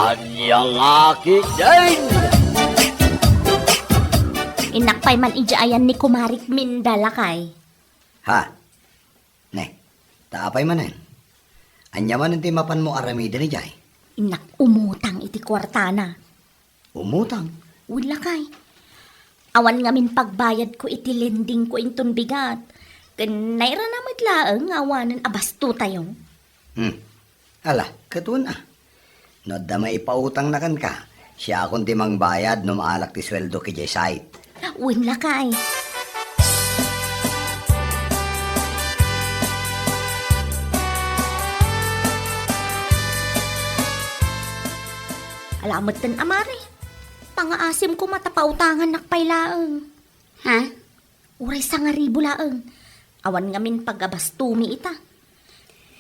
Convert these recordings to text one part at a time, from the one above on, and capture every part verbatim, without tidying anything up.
Ania nga ketdin? Innak pay man idiay ayan ni Kumarik Minda, lakay. Ha? Ne, ta apay manen? Ania manen ti mapanmo aramiden idiay? Innak umutang iti kuartana. Umutang? Wen, lakay. Awan ngamin pagbayadko iti lendingko inton bigat. Ken nairana met laeng nga awanen a bastotayo. Hmm. Ala, ket wen a. No adda maipautangna kenka, siakon ti mangbayad no maalak ti sueldo idiay site. Wen, lakay. Ala metten a, mare. Pangaasim koma ta pautangannak pay laeng. Ha? Uray sangaribu laeng. Awan ngamin pagabastomi ita.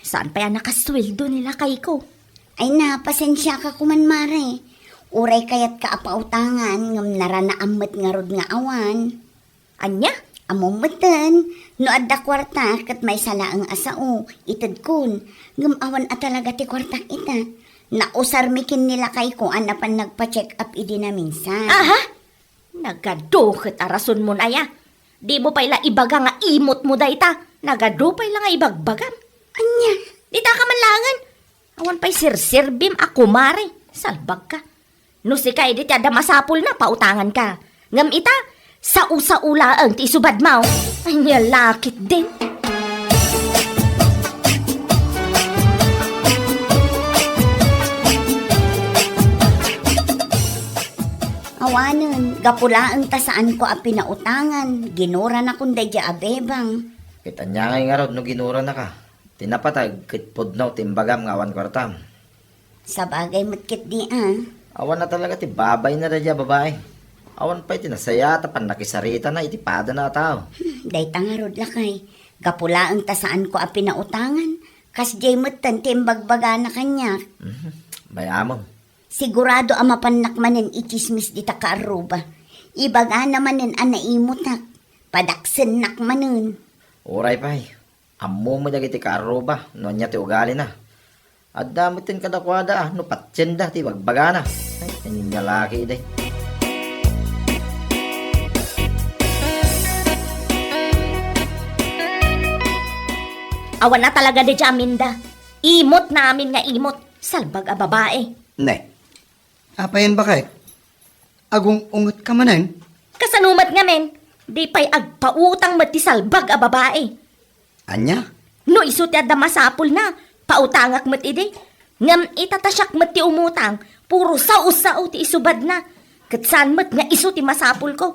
Saan pay a nakasueldo ni lakayko? Ay, napasensiaka koman, mare. Uray kayatka a pautangan, ngem naranaam met ngarud nga awan. Ania? Ammom metten, no adda kuarta ket maysa laeng a sao, itedkon. Ngem awan a talaga ti kuartak ita. Nausarmi ken ni lakayko a napan nagpa-check up idi naminsan. Aha? Nagadu ket a rasonmon aya. Dimo pay la ibaga nga imotmo dayta. Nagadu pay la nga ibagbagam. Ania? Dita ka man laengen. Awan pay serserbim a kumare. Salbagka. No sika idi ti adda masapulna, pautanganka. Ngem ita, sao-sao laeng ti isubadmo. Ania la ketdin? Awanen, gapu laeng ta saanko a pinautangan, ginuranakon daydiay a bebang. Ket ania ngay ngarud no ginuranaka? Ti napateg ket pudno ti imbagam nga awan kuartam. Sabagay met ketdi a. Awan a talaga ti babayna daydiay a babai. Awan pay ti nasayaat a pannakisaritana iti padana a tao. Hmm, dayta ngarud, lakay. Gapu laeng ta saanko a pinautangan. Kasdiay metten ti imbagbagana kaniak. Mhm. Mayamem. Sigurado a mapannak manen itsismis dita kaarruba. Ibagana manen a naimotak. Padaksennak manen. Uray pay. Ammo met dagiti kaarruba no ania ti ugalina. Adda metten kadakuada a no patienda ti ibagbagana. Ay, ania la ketdi. Awan a talaga daydiay a Minda. Imotna amin nga imot. Salbag a babai. Ne. Apayen, baket? Agung-ungetka manen? Kasano met ngamin? Di pay agpautang met ti salbag a babai. Ania? No isu ti adda masapulna, pautangak met idi. Ngem ita ta siak met ti umutang, puro sao-sao ti isubadna. Ket saan met nga isu ti masapulko.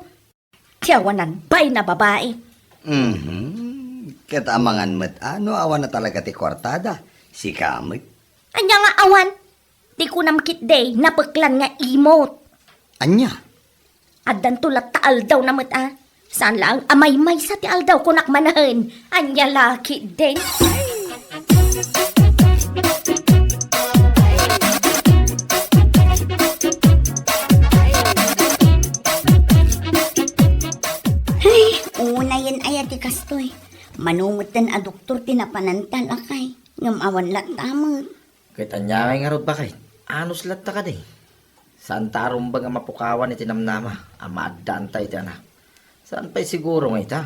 Ti awanan bain a babai. Mhm. Ket amangan met a no awan a talaga ti kuartada, sika met. Ania nga awan? Ti kunam ketdi, napeklan nga imot. Ania? Addanto latta aldawna met a. Saan laeng a maymaysa ti aldaw, kunak manen. Ania la ketdin? Ay, unayen aya ti kastoy. Mano metten a doktor ti napananta, lakay. Ngem awan latta met. Ket ania ngay ngarud, baket? Anus latta kadi? Saanta a rumbeng a mapukawan iti namnama a maaddaanta iti anak. Saan pay siguro nga ita?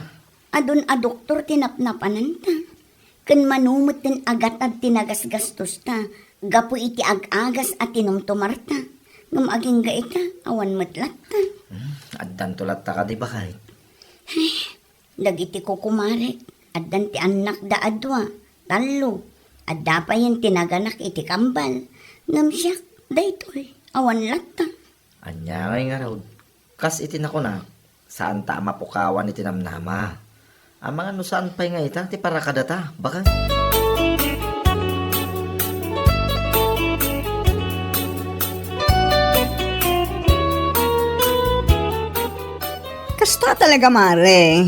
Adun a doktor ti napnapananta. Ken mano metten a gatad ti nagasgastosta gapu iti ag-agas a tinumtumarta. Ngem agingga ita, awan met latta. Hmm, addanto latta kadi, baket? Ay, dagiti kukumarek, addan ti annakda a dua, tallo. Adda payen ti naganak iti kambal. Ngem siak, daytoy, awan latta. Ania ngay ngarud? Kas iti nakunak, saanta a mapukawan iti namnama. Amangan no saan pay nga ita ti para kadata, baket? Kasta talaga, mare.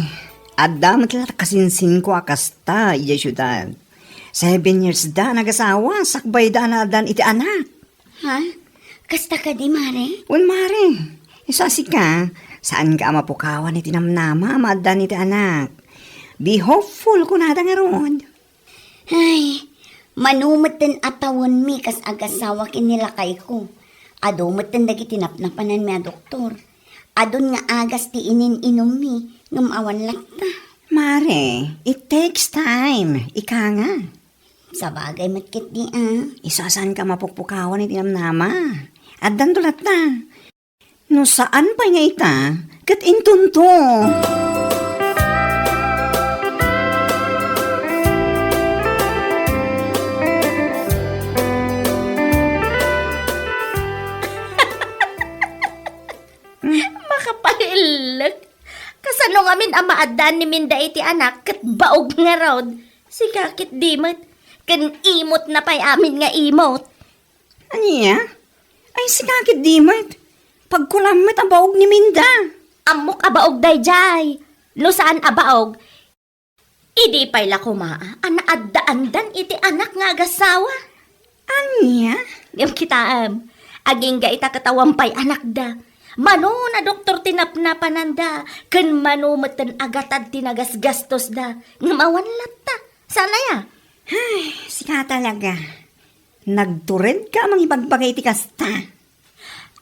Adda met la kasinsinko a kasta idiay siudad. Seven years da nagasawa, sakbay da a naaddan iti anak. Ha? Kasta kadi, mare? Wen, mare. Isu a sika, saanka a mapukawan iti namnama a maaddan iti anak. Be hopeful, kunada ngarud. Ay, mano metten a tawenmi kas agasawa ken ni lakayko. Adu metten dagiti napnapananmi a doktor. Adun nga agas ti inin-inummi, ngem awan latta. Mare, it takes time. Ika nga. Sabagay met ketdi, a. Isu a saanka mapukpukawan iti namnama. Addanto latta. No saan pay nga ita, ket intonto. Makapaillek. Kasano ngamin a maaddaan ni Minda iti anak ket baog ngarud? Sika ketdi met. Ken imotna pay amin nga imot. Ania? Ay, sika ketdi met. Pagkulam met a baog ni Minda. Ammok a baog daydiay. No saan a baog, idi pay la koma a naaddaandan iti anak nga agasawa. Ania? Ngem kitaem, agingga ita ket awan pay anakda. Mano a doktor ti napnapananda, ken mano metten a gatad ti nagasgastosda. Ngem awan latta. Saan aya? Ay, sika talaga. Nagturedka a mangibagbaga iti kasta.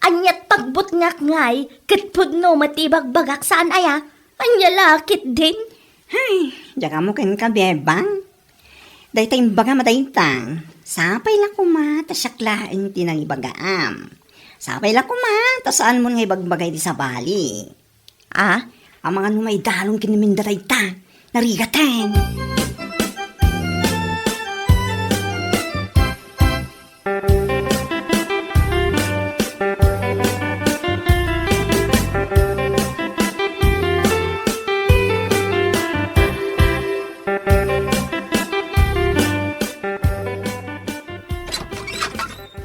Aniat pagbutngak ngay, ket pudno met ti ibagbagak, saan aya? Ania la ketdin? Ay, diak ammo kenka, Bebang. Dayta imbagam a dayta, sapay la koma ta siak laeng ti nangibagaam. Sapay la koma ta saanmon nga ibagbaga iti sabali. Ah, amangan no maidalon ken ni Minda dayta. Narigaten.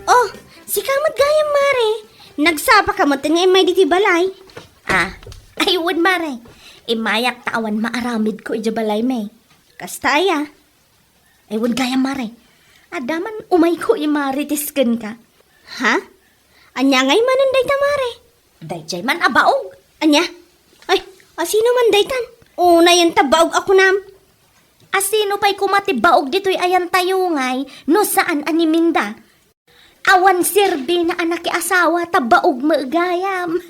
Oh, sika met gayam, Mare. Nagsapaka met nga immay ditoy balay. Ah, ay, wen, Mare. Immayak ta awan maaramidko idiay balaymi. Kasta aya? Ay, wen gayam, Mare. Adda man umayko imarites kenka. Ha? Ania ngay manen dayta, Mare? Daydiay man a baog. Ania? Ay, asino man daytan? Unayen ta baog a kunam. Asino pay koma ti baog ditoy ayantayo ngay no saan a ni Minda? Awan serbina a nakiasawa ta baog met gayam.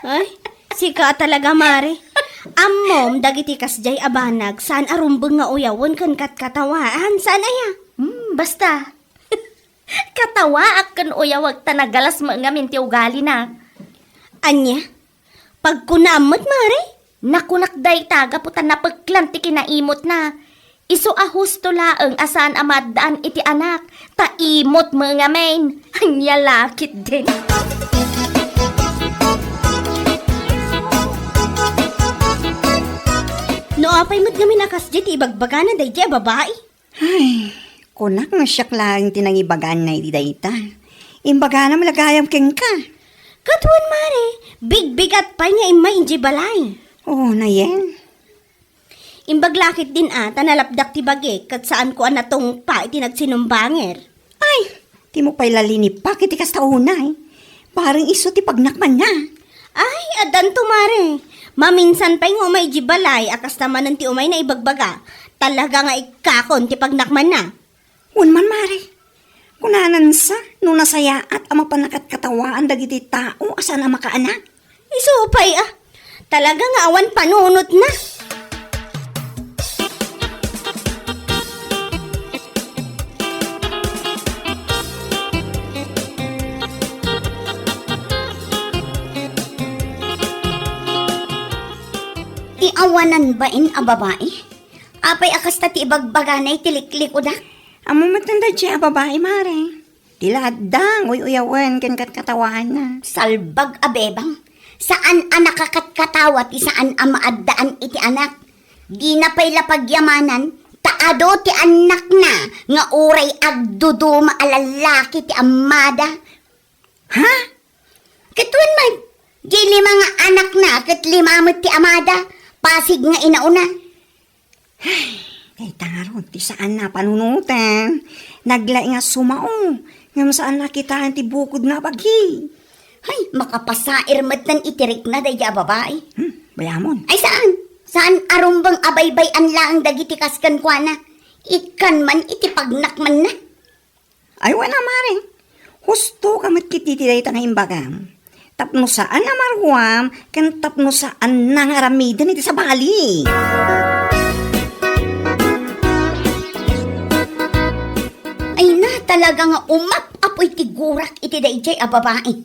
Ay, sika talaga, Mare. Ammom, dagiti kasdiay a banag, saan a rumbeng nga uyawen ken katkatawaan. Saan aya? Hmm, basta. Katawaak ken uyawek ta nagalas met ngamin ti ugalina. Ania? Pagkunam met, Mare? Nakunak dayta gapu ta napeklan ti kinaimotna. Isu a husto laeng a saan a maaddaan iti anak, ta imot met ngamin. Ania la ketdin? No apay met ngamin a kasdiay ti ibagbagana daydiay a babai? Ay, kunak nga siak laeng ti nangibaganna iti dayta. Imbaganam la gayam kenka. Ket wen, Mare, bigbigat pay nga immay idiay balay. Oh, nayen. Imbag la ketdin a, ta nalapdak ti bagik, ket saanko a natungpa iti nagsinumbanger. Ay, dimo pay la linipak iti kasta unay. Bareng isu ti pagnakmanna. Ay, addanto, Mare. Maminsan pay nga umay idiay balay a kasta manen ti umayna ibagbaga. Talaga nga ikkakon ti pagnakmanna. Wen man, Mare. Kunanansa no nasayaat a mapan a katkatawaan dagiti tao a saan a makaanak. Isu pay a. Talaga nga awan panunotna. Ti awanan bain a babai? Apay a kasta ti ibagbagana iti liklikudak? Ammo met daydiay a babai, Mare. Ti la adda nga uy-uyawen ken katkatawaanna. Salbag a bebang. Saan a nakakatkatawa ti saan a maaddaan iti anak. Dina pay la pagyamanan, ta adu ti annakna nga uray agduduma a lallaki ti ammada. Ha? Ket wen met, di lima nga anakna ket lima met ti amada, pasig nga inauna. Ay, dayta ngarud ti saan a panunoten. Naglaing a sumao, ngem saan a kitaen ti bukod nga abagi. Ay, makapasair metten iti rikna daydiay a babai. Hmm, bayamon. Ay, saan? Saan a rumbeng a baybay-an laeng dagiti kas kenkuana? Ikkan man iti pagnakmanna. Ay, wen a, Mare. Husto ka met ketdi ti dayta nga imbagam. Tapno saan a maruam, ken tapno saan nga aramiden iti sabali. Ay na, talaga nga umap-apoy ti gurak iti dayjay a babai.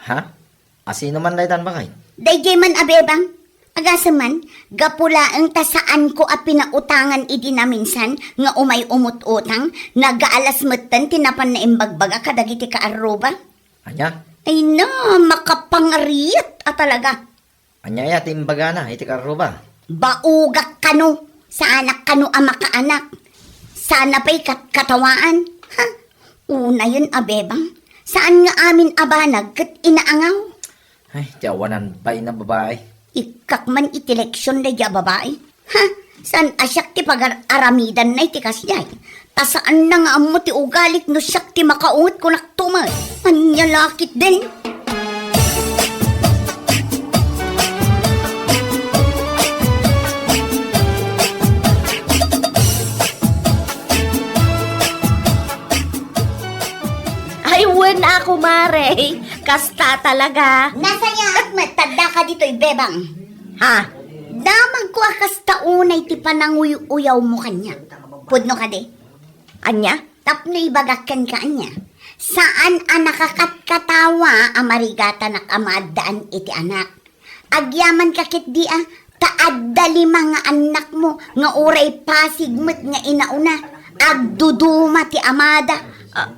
Ha? Asino man daytan, baket? Dayjay man a bebang. Agasem man, gapu laeng ta saanko a pinautangan idi naminsan nga umay umut-utang, nagaalas metten ti napan naimbagbaga kadagiti kaarruba. Ania? Ay na, makapangariat a talaga. Ania aya ti imbagana iti kaarruba? Baugak kano, saanak kano a makaanak. Sana pay kat-, katawaan. Ha? Unayen a bebang, saan nga amin a banag ket inaangaw. Ay, ti awanan pay nga babai. Ikkak man iti leksion daydi a babai. Ha? Saan a siak ti pagar-aramidanna iti kasdiay? Ta saanna nga ammo ti ugalik no siak ti makaunget kunakto met. Ania la ketdin? Ay, wen a, kumare. Kasta talaga. Nasayaat met ta addaka ditoy, bebang. Ha? Damagko a kasta unay ti pananguy-uyawmo kaniak. Pudno kadi? Ania? Tapno ibagak kenka ania. Saan a nakakatkatawa a marigatanak a maaddaan iti anak. Agyamanka ketdi a, ta adda lima nga annakmo nga uray pasig met nga inauna. Agduduma ti amada. Ah,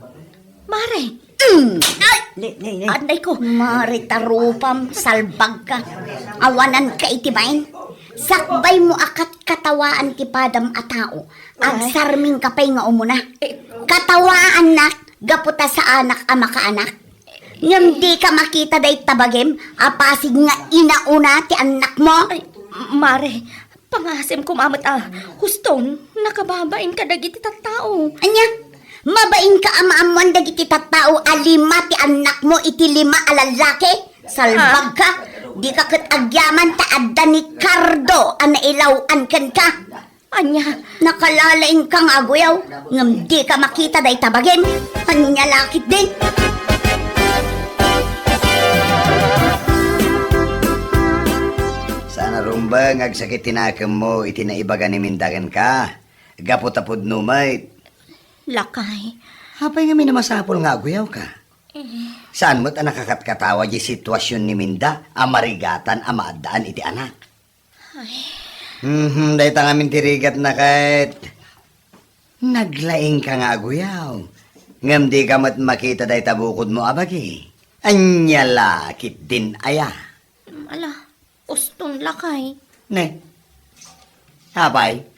mare. Mm. Ay! Ne, ne, ne. Anay ko. Mare, tarupam, salbagka. Awananka iti bain. Sakbaymo a katkatawaan ti padam a tao. Ay. Agsarmingka pay nga umuna. Eh. Katawaannak, gapu ta saanak a makaanak. Ngem dika makita dayta bagim a pasig nga inauna ti annakmo? Ay, mare, pangasim koma met a huston, nakababain kadagiti tattao. Ania? Mabainka a maammoan dagiti tattao a lima ti annakmo iti lima a lallaki? Salbagka! Ah. Dika ket agyaman ta adda ni Cardo a nailaw-an kenka. Ania? Nakalalaingka nga aguyaw, ngem dika makita dayta bagim. Ania la ketdin? Saan a rumbeng nga agsakit ti nakemmo iti naibaga ni Minda kenka, gapu ta pudno met. Lakay. Apay ngamin a masapul nga aguyawka? Eh. Saan met a nakakatkatawa di sitwasion ni Minda a marigatan a maaddaan iti anak? Ay. Mhm, dayta ngamin ti rigatna ket naglaingka nga aguyaw. Ngem dika met makita dayta bukodmo a bagi. Ania la ketdin aya? Ala, uston lakay. Ne. Apay?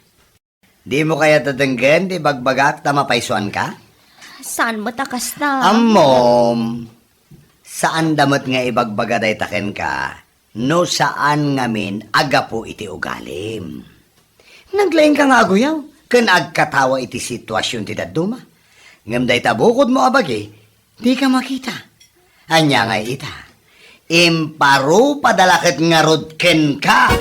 Dimo kayat a denggen ti ibagbagak ta mapaysuanka? Saan met a kasta? Ammom, saanda met nga ibagbaga dayta kenka no saan ngamin a gapu iti ugalim. Naglaingka nga aguyaw ken agkatawa iti situasion ti dadduma. Ngem dayta bukodmo a bagi, dika makita. Ania ngay ita? Imparupada la ket ngarud kenka.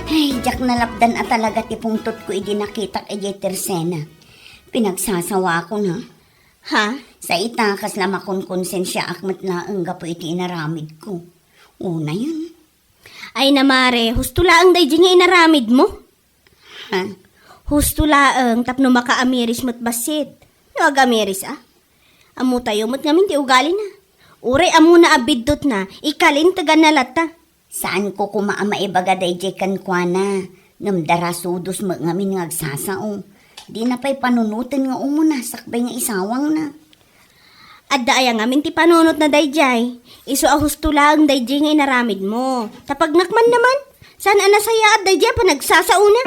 Ay, diak nalapdan a talaga ti pungtotko idi nakitak idiay tersena. Pinagsasawakon, ha? Ha? Sa ita, kasla makonkonsensiaak met laeng gapu iti inaramidko. Unayen. Ay na, mare, husto laeng daydi nga inaramidmo. Ha? Husto laeng tapno makaamiris met bassit. No agamiris a? Ammotayo met ngamin ti ugalina. Uray ammona a biddutna, ikalinteganna latta. Saanko koma a maibaga daydiay kenkuana, ngem darasudos met ngamin nga agsasao. Dina pay panunoten nga umuna sakbay nga isawangna. Adda aya ngamin ti panunotna daydiay? Isu a husto laeng daydiay nga inaramidmo. Ta pagnak man naman, saan a nasayaat daydiay a panagsasaona?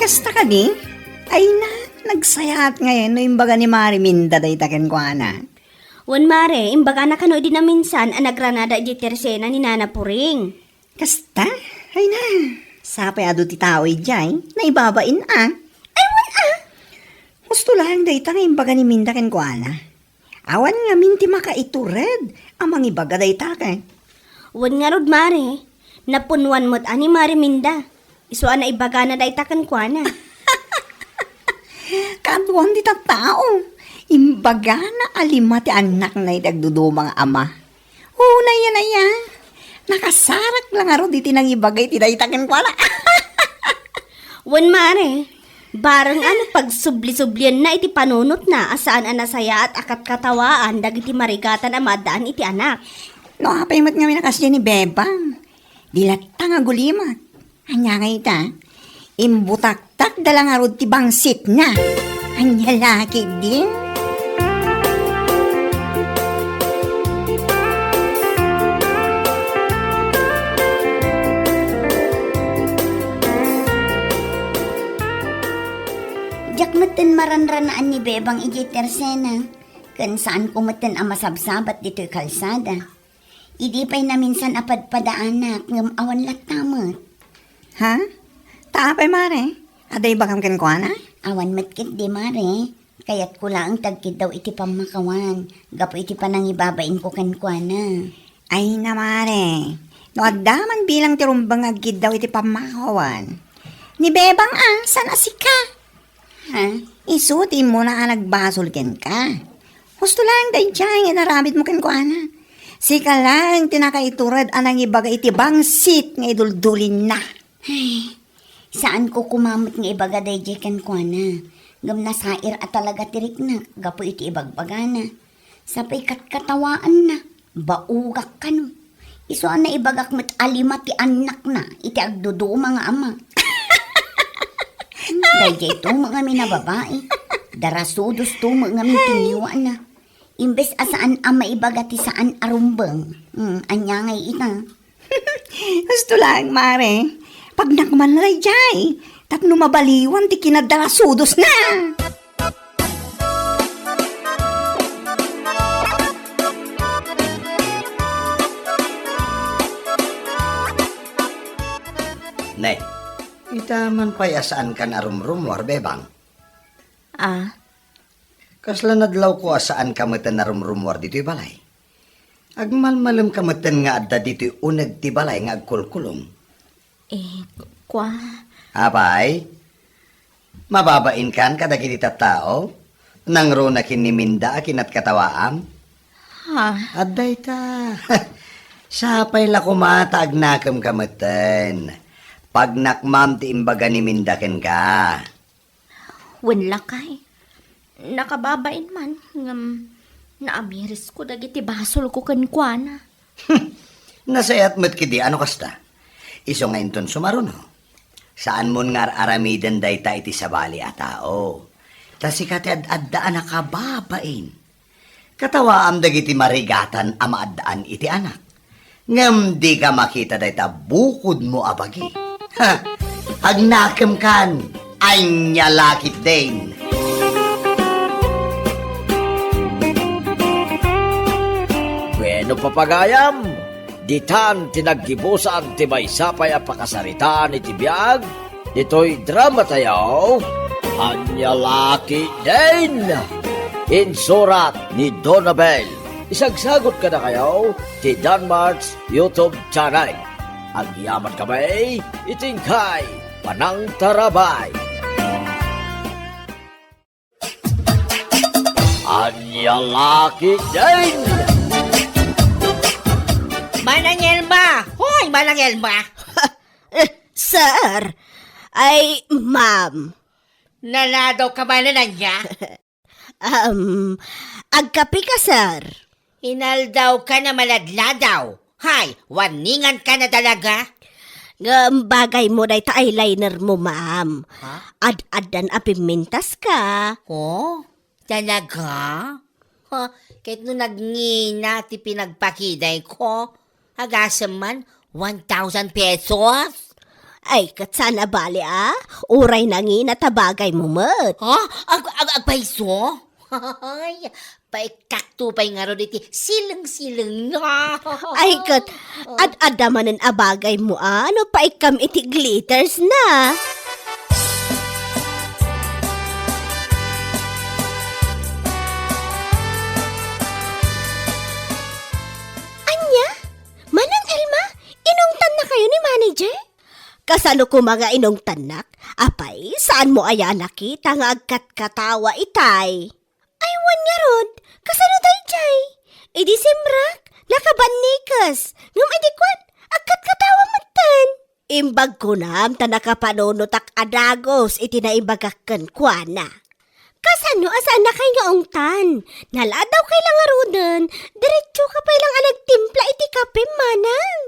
Kasta kadi? Ay na, nagsayaat ngayen no imbaga ni Mari Minda dayta kenkuana. Wen, mare, imbagana kano idi naminsan a nagranada idiay tersena ni Nana Puring. Kasta? Ay na, sapay adu ti tao idiay, naibabain a. Ay, wen a! Husto laeng dayta nga imbaga ni Minda kenkuana. Awan ngamin ti makaitured a mangibaga dayta ket. Wen ngarud, mare, napunnuan met a ni Mare Minda. Isu a naibagana dayta kenkuana. Kaduan ti tattao. Imbagana a lima ti annakna iti agduduma nga ama. Unay yan aya. Nakasarak la ngarud iti nangibaga iti dayta kenkuana. Wen, mare, bareng a no pagsubli-sublienna iti panunotna a saan a nasayaat a katkatawaan dagiti marigatan a maaddaan iti anak. No apay met ngamin a kasdiay ni Bebang, di latta nga agulimek. Ania ngay ita? Imbutaktakda la ngarud ti bangsitna. Ania la ketdin? Diak metten maranranaan ni Bebang idiay tersena, ken saanko metten a masabsabat ditoy kalsada. Idi pay naminsan a padpadaanak, ngem awan latta met. Ha? Ta apay, mare? Adda ibagam kenkuana? Awan met ketdi, mare. Kayatko laeng ti agkiddaw iti pammakawan, gapu iti panangibabainko kenkuana. Ay na, mare. No adda man bilang ti rumbeng nga agkiddaw iti pammakawan, ni Bebang a, saan a sika? Ha? Isu ti immuna a nagbasol kenka. Husto laeng daydiay nga inaramidmo kenkuana. Sika laeng ti nakaitured a nangibaga iti bangsit nga iduldulinna. Ay, saanko koma met nga ibaga daydiay kenkuana. Ngem nasair a talaga ti riknak gapu iti ibagbagana. Sapay katkatawaanna, baogak kano. Isu a naibagak met a lima ti annakna iti agduduma nga ama. Daydiay to met ngamin a babai. Darasudos to met ngamin ti ngiwatna. Imbes a saan a maibaga ti saan a rumbeng. Hmm, ania ngay ita? Husto laeng, mare. Pagnakmanna daydiay tapno mabaliwan ti kinadarasudosna. Ne, ita man pay a saankan a rumrumuar, Bebang? Ah? Kasla nadlawko a saanka metten a rumrumuar ditoy balay. Agmalmalemka metten nga adda ditoy uneg ti balay nga agkulkulong. Eh, kua. Apay? Mababainkan kadagiti tattao? Nangruna ken ni Minda a kinatkatawaam? Ha? Adda ita. Sapay la koma ta agnakemka metten. Pagnakmam ti imbaga ni Minda kenka. Wen lakay. Nakababain man, ngem naamirisko dagiti basolko kenkuana. Nasayaat met ketdi a no kasta. Isu nga inton sumaruno, saanmon nga ar-aramiden dayta iti sabali a tao. Ta sika ti ad-adda a nakababain. Katawaam dagiti marigatan a maaddaan iti anak. Ngem dika makita dayta bukodmo a bagi. Ha! Agnakemkan! Ania la ketdin! Bueno, papagayam, ditan ti naggibusan ti maysa pay a pakasaritaan iti biag ditoy dramatayo, Ania la ketdin! Insurat ni Donabel. Isagsagut kadakayo ti Danmart's YouTube channel. Agyamankami iti inkay panangtarabay. Ania la ketdin! Manang Elma! Hoy, Manang Elma! Eh, sir! Ay, ma'am. Naladaw ka ba na niya? Um, agkape ka, sir. Inaldaw ka na maladladaw. Hay, warningan ka na talaga. Ngem bagay mo dayta eyeliner mo, ma'am. Ha? Ad-addan a pimmintas ka. Oh, talaga? Ha, ket no nagngina ti pinagpakiday ko, agasem man, one thousand pesos? Ay, ket saan a bali, a? Uray nangina ta bagay mo met. Ha? Ag-, ag-, agpayso? Ay, Paikkakto pay ngarud iti sileng-sileng. Ay, ket, ad-adda manen a bagay mo, a, no paikkam iti glitters na. Ania? Manang Elma, inungtannakayo ni manager? Kasano koma nga inungtannak? Apay, saanmo aya a nakita nga agkatkatawa itay? Ay, wen ngarud, kasano daydiay? Idi simrek, nakabannikes, ngem idi kuan, agkatkatawa metten. Imbag kunam ta nakapanunotak a dagus iti naibagak kenkuana. Kasano a saannakay nga ungtan? Naladawkay la ngaruden, diretsoka pay lang a nagtimpla iti kape, manang.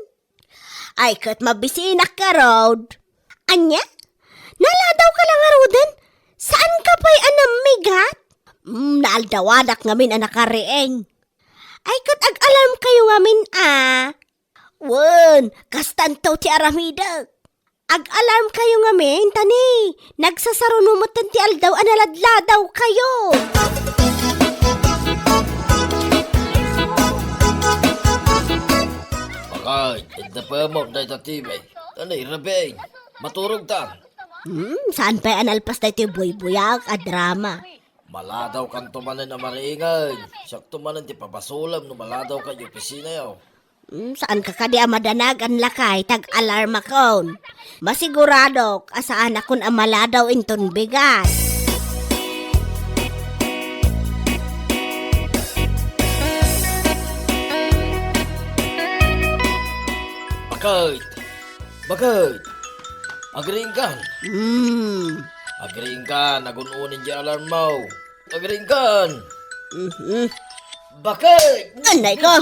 Ay, ket mabisinak ngarud. Ania? Naladawka la ngaruden? Saanka pay a nammigat? Mm, naaldawanak ngamin a nakariing. Ay, ket ag-alarmkayo ngamin, a. Wen, kastanto ti aramidek. Ag-alarmkayo ngamin, ta ni, nagsasaruno metten ti aldaw a naladladawkayo. Bakay, idda pemok dayta T V. Ano, irabing? Maturog ta. Hmm, saan pay a nalpas daytoy buybuyaak a drama? Maladawkanto manen a mariingen. Siakto manen ti pabasolem no maladawka iti opisinayo. Hmm, saanka kadi a madanagan, lakay, ta ag-alarmakon. Masiguradok a saanakon a maladaw inton bigat. Bakit? Bakit? Agriingkan. Hmm. Agriingkan, agun-unin ti alarmmo. Agriingkan. Mhm. Bakit? Anay ko!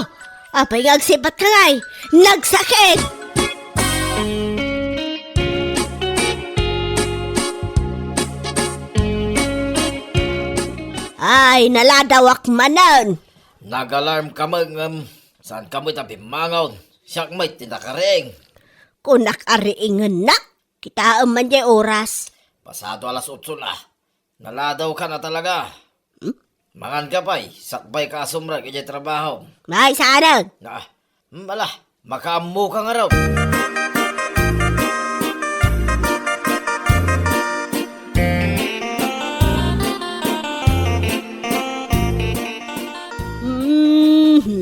Apay nga agsipatka ngay? Nagsakit! Ay, naladawak manen! Nag-alarmka met ngem saanka met a bimmangon. Siak met ti nakariing. Kunak a riingennak. Kitaem man diay oras. Pasado alas otso la. Naladawka na talaga. Hmm? Manganka pay, sakbayka a sumrek idiay trabaho. Ay, saanen? Ah, hmm, ala, makaammoka ngarud. Mhm.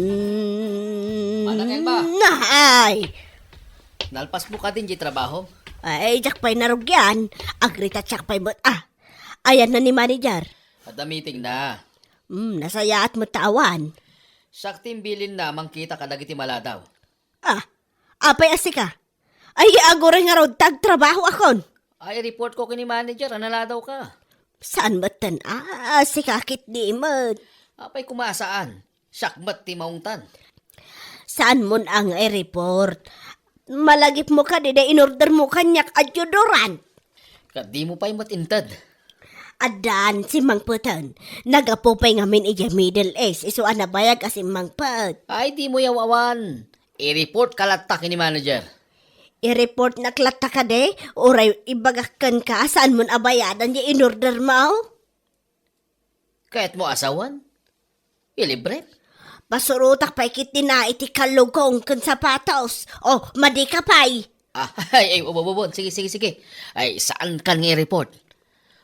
Manang Elma. Ay. Nalpasmo kadi diay trabaho? Ay, diak pay narugian. Agritatsak pay met, ah. Ayanna ni manager? Adda meetingna. Hmm, nasayaat met ta awan. Siak ti imbilinna a mangkita kadagiti maladaw. Ah, apay a sika? Ay, aguray ngarud ta agtrabahoakon. Ay, i-report ko ken ni manager a naladawka. Saan metten a? Sika ketdi met. Apay koma a saan? Siak met ti maungtan. Saanmon a nga i-report? Malagipmo kadi daydiay inordermo kaniak a deodorant? Ket dimo pay met inted. Addan, simmangpeten. Naggapu pay ngamin idiay Middle East, isu a nabayag a simmangpet. Ay, dimo yaw-awan. I-report ka latta ken ni manager. I-report nak latta kadi, uray ibagak kenka a saanmon a bayadan diay inordermo? Kayatmo a sawen? Ilibrem? Pasurotak pay ketdi na iti kallukong ken sapatos. O, madika pay. Ah, ay, ay, ubon, ubon. Sige, sige, sige. Ay, saankan nga i-report?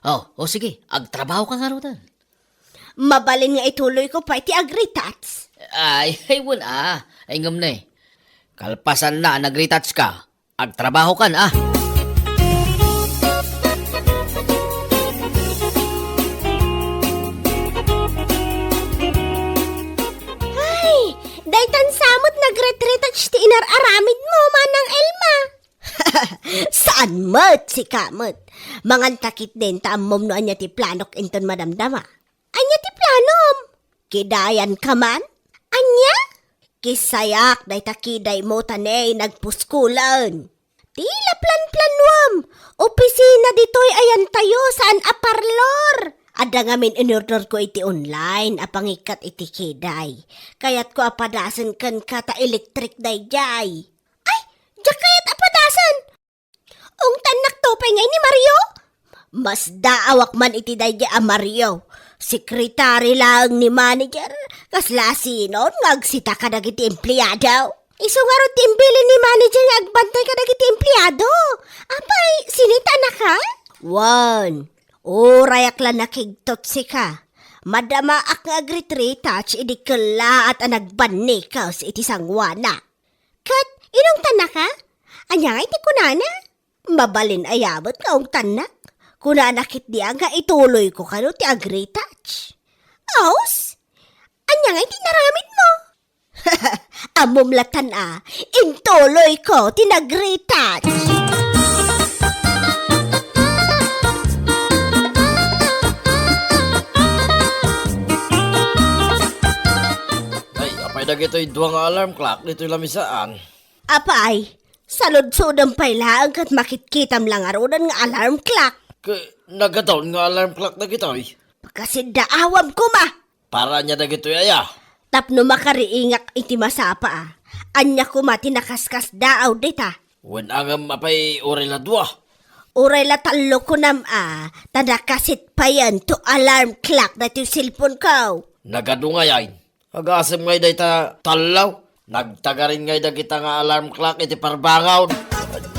O, o, sige. Agtrabahoka ngaruden. Mabalin nga ituloyko pay ti agretouch. Ay, ay, wen, ah. Ay, ngem ne. Kalpasanna a nagretouchka, agtrabahokan, ah. Ay, daytan sa met nagretretouch ti inar-aramidmo, Manang Elma. Saan met, sika met. Manganta ketdin ta ammom no ania ti planok inton madamdama. Ania ti planom? Kidayanka man? Ania? Kisayak dayta kidaymo ta ne nagpuskulen. Ti laplanplanuem, opisina ditoy ayantayo, saan a parlor. Adda ngamin inorderko iti online a pangikkat iti kiday. Kayatko a padasen kenka ta electric daydiay. Ay, diak kayat a padasen. Ungtannakto pay ngay ni Mario? Masdaawak man iti daydiay a Mario. Sekretary laeng ni manager, kasla asinon nga agsita kadagiti empleado? Isu ngarud ti imbilin ni manager nga agbantay kadagiti empleado. Apay, sinitanaka? Wen, urayak la nakigtot sika. Madamaak nga agritretouch idi kellaat a nagbannikos iti sangoana. Ket inungtannaka? Ania ngay ti kunana? Mabalin aya met nga ungtannak? Kunana ketdi a nga ituloyko kano ti agretouch. Aws? Ania ngay ti inaramidmo? Ammom latan a, intuloyko ti nagretouch. Ay, apay dagitoy dua nga alarm clock ditoy lamisaan? Apay, saludsodem pay laeng ket makitkitam la ngaruden nga alarm clock. Ket nagadawn nga alarm clock dagitoy? Pagkasiddaawam koma. Para ania dagitoy aya? Tapno makariingak iti masapa a. Ania koma ti nakaskasdaaw dita? Wen a ngem apay uray la dua? Uray la tallo kunam a, ta nakasit payen to alarm clock daytoy cellphone ko. Nagadu ngay ay. Agasem ngay dayta tallo. Nagtagarin ngay dagita nga alarm clock iti parbangon.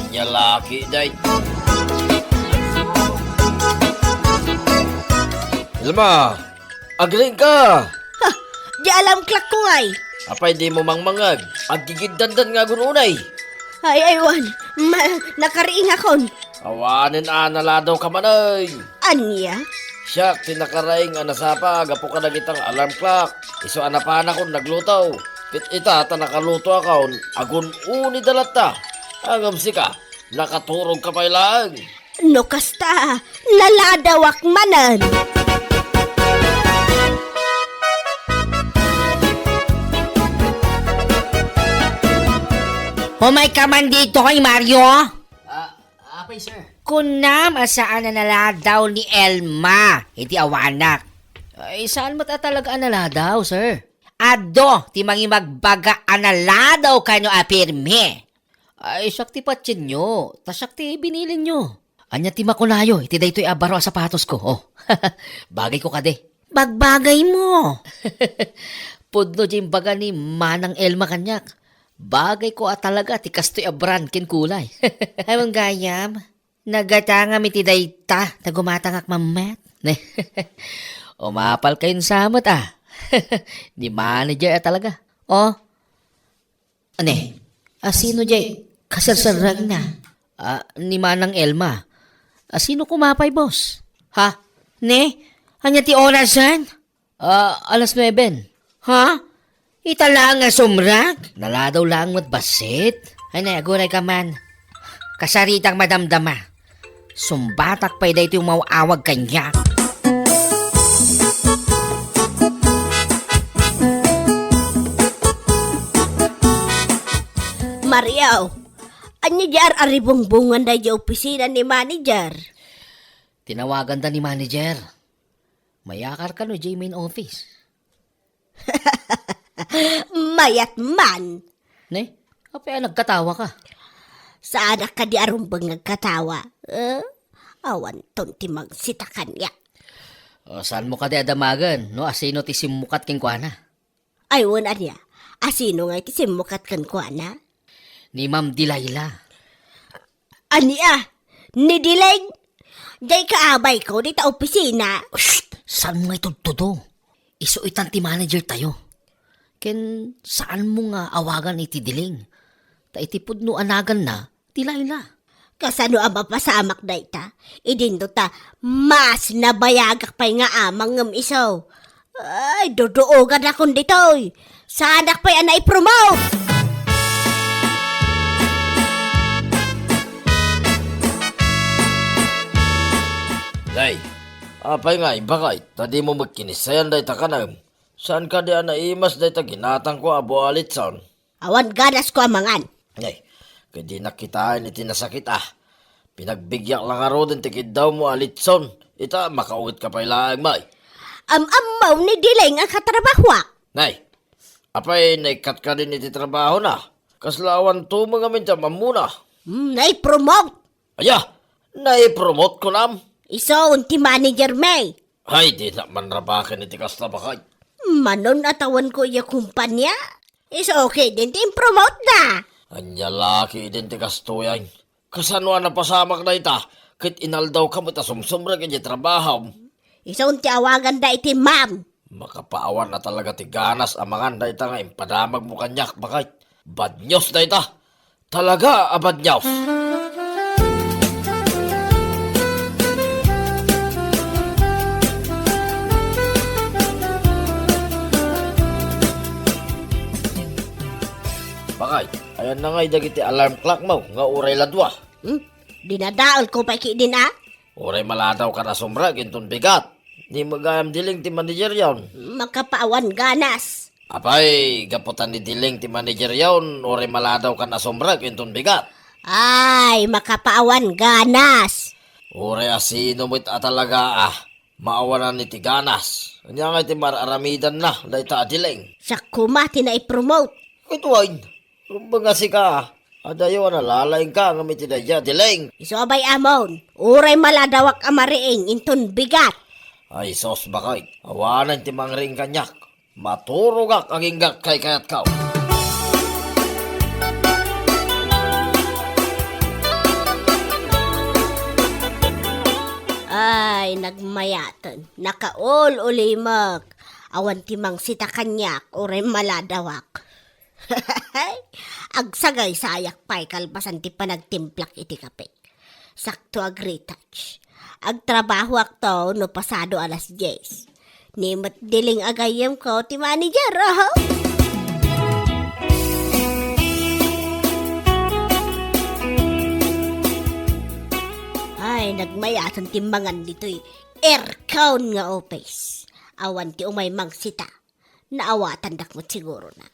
Ania laki day. Elma, agriingka. Ha, di alarm clock ko ngay. Apay dimo mangmangeg? Aggigiddandan nga agun unay. Ay, ay, wen. Ma-, nakariingakon. Awanen a naladaw ka man ay. Ania? Siak ti nakaraing a nasapa gapu kadagita nga alarm clock. Isu a napanakon nagluto. Ket ita ta nakalutoakon, agun-unida latta. Ngem sika, nakaturogka pay laeng. No kasta, naladawak manen. Umay ka man ditoy, Mario. Ah, apay, sir. Kunam a saan a naladaw ni Elma iti awanak. Ay, saan met a talaga a naladaw, sir? Adu ti mangimagbaga a naladaw kano a pirmi. Ay, siak ti patienyo, ta siak ti binilinyo. Ania ti makunayo iti daytoy a baro a sapatosko? Oh, bagayko kadi. Bagbagaymo. Pudno ti imbaga ni Manang Elma kaniak. Bagayko a talaga ti kastoy a brand ken kulay. Ay, gayam, nagatangam iti dayta, ta gumatangak mammet. Umapal kayon sa met, ah. Ni manager a talaga. Oh, ne, asino jay kaserserrengna? Ah, ni Manang Elma. Asino koma pay, boss? Ha? Ne? Ania ti orasen? Ah, alas nueben. Ha? Ita laeng nga sumrek? Naladaw laeng met bassit. Ay, ne, aguray ka man. Kasaritak madamdama. Sumbatak pay daytoy umaw-awag kaniak. Mario, ania di ar-aribungbongan daydi opisina ni manager? Tinawaganda ni manager. Mayakar kano idiay main office. Mayat man! Ne? Apay a nagkatawa ka? Saanak kadi a rumbeng nga agkatawa. Eh? Awanton ti mangsita kaniak. O, saanmo kadi a damagen no asino ti simmukat kenkuana? Ay, wen ania? Asino ngay ti simmukat kenkuana? Ni Ma'am Delilah. Ania? Ni Dileng? Jay kaabayko dita opisina. Shh! Saanmo nga itudtudo? Isu itan ti manager tayo. Ken saanmo nga awagan iti Dileng? Ta iti pudno a naganna, Delilah. Kasano a mapasamak dayta? Idinto ta mas nabayagak pay nga amang ngem isu. Ay, duduoganakon ditoy. Saanak pay a naipromote! Day, apay nga imbakay? Ta dimo met kinissayan dayta kanam. Saan kadi a naimas dayta ginatangko a bualitson? Awan ganasko a mangan. Ay, ket dinak kitaen iti nasakit a. Pinagbigyak la ngaruden ti kiddawmo a litson. Ita, makaugitka pay laeng, may. Am-ammo ni Dileng a katrabahoak. Nay, apay, naikkat kadin iti trabahona? Kasla awan tumeng amin ti am-ammona. Hmm, naipromote. Aya, naipromote kunam? Isu ti manager, may. Ay, dinak manrabaken iti kasta, baket. Manon a tawenko iya kumpanya. Isu ketdin ti impromote da. Ania la ketdin ti kastoy. Kasano a napasamak dayta, ket inaldawka met a sumsumrek iti trabahom? Isun ti awaganda iti ma'am. Makapaawan a talaga ti ganas a mangan dayta nga impadamagmo kaniak, baket. Bad news dayta. Talaga a bad news. Baket, ayanna ngay dagiti alarm clock mo nga uray la dua? Hmm? Dinadaelko pay ketdin a? Uray maladawkan a sumrek inton bigat. Ni magayam Diling ti manageryon. Makapaawan ganas. Apay, gapu ta ni Diling ti manageryon, uray maladawkan a sumrek inton bigat. Ay, makapaawan ganas. Uray a sino met a talaga a maawanan iti ganas. Ania ngay ti mar-aramidanna dayta a Diling? Siak koma ti naipromote. Ket wen, rumbeng a sika, adayo a nalalaingka ngem iti daydiay a Diling. Isu a bay-amon, uray maladawak a mariing inton bigat. Ay sus, baket, awanen ti mangriing kaniak. Maturogak agingga kaykayatko. Ay, nagmayaten, nakaul-ulimek. Awan ti mangsita kaniak, uray maladawak. Agsagaysayak pay kalpasan ti panagtimplak iti kape. Sakto a retouch. Agtrabahoakto no pasado alas dies. Ni met Diling a gayyemko ti manager, oho. Ay, nagmayaten ti mangan ditoy aircon nga office. Awan ti umay mangsita. Naawatandak met siguro na.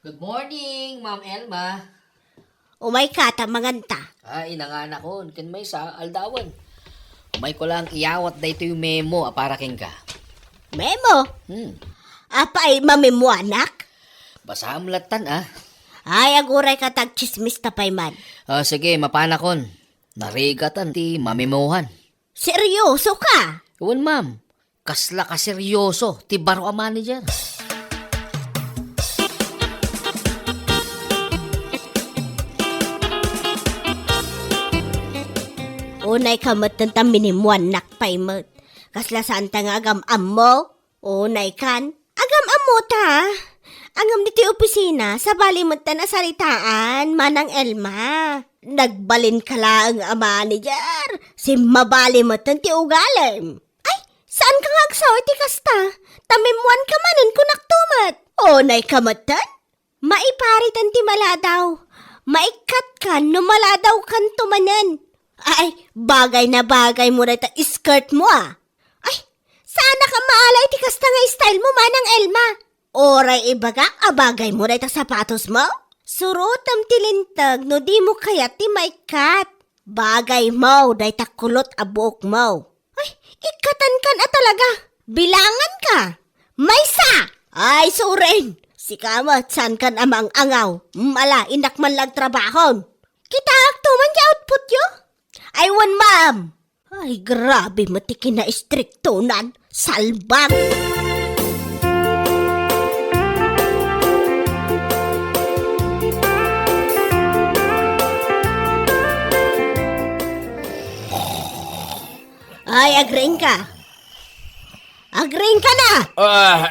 Good morning, Ma'am Elma. Umayka ta manganta. Ay, nanganakon, ken maysa, aldawen. Umayko lang iyawat daytoy memo a para kenka. Memo? Hmm. Apay, mamemoanak? Basaam lattan, ah. Ay, agurayka ta agtsismis ta pay man. Ah, sige, mapanakon. Narigatan ti mamemohan. Seryoso ka? Wen, ma'am. Kasla ka seryoso ti baro a manager. Unayka metten ta minemoannak pay met. Kasla saanta nga agam-ammo? Unaykan? Agam-ammo ta. Ngem ditoy opisina, sabali metten a saritaan, Manang Elma. Nagbalinka laeng a manager. Simmabali metten ti ugalim. Ay, saanka nga agsaw iti kasta? Ta memoanka manen, kunakto met. Unayka metten? Maipariten ti maladaw. Maikkatka no maladawkanto manen. Ay, bagay na bagay mo dayta skirt mo, ah. Ay, saanak a maala iti kasta nga style mo, Manang Elma. Uray ibagak a bagay mo dayta sapatos mo? Surotem ti linteg no dimo kayat ti maikkat. Bagay mo dayta kulot a buok mo. Ay, ikkatankan a talaga. Bilangan ka. Maysa! Ay, suren! Sika met, saankan a maang-angaw. Mala, innak man lang trabahon. Kitaak to man ti output yo. Ay, wen, ma'am. Ay, grabe met ti kinaistriktonan. Salbag! Ay, agriing ka. Agriing ka na! Ah,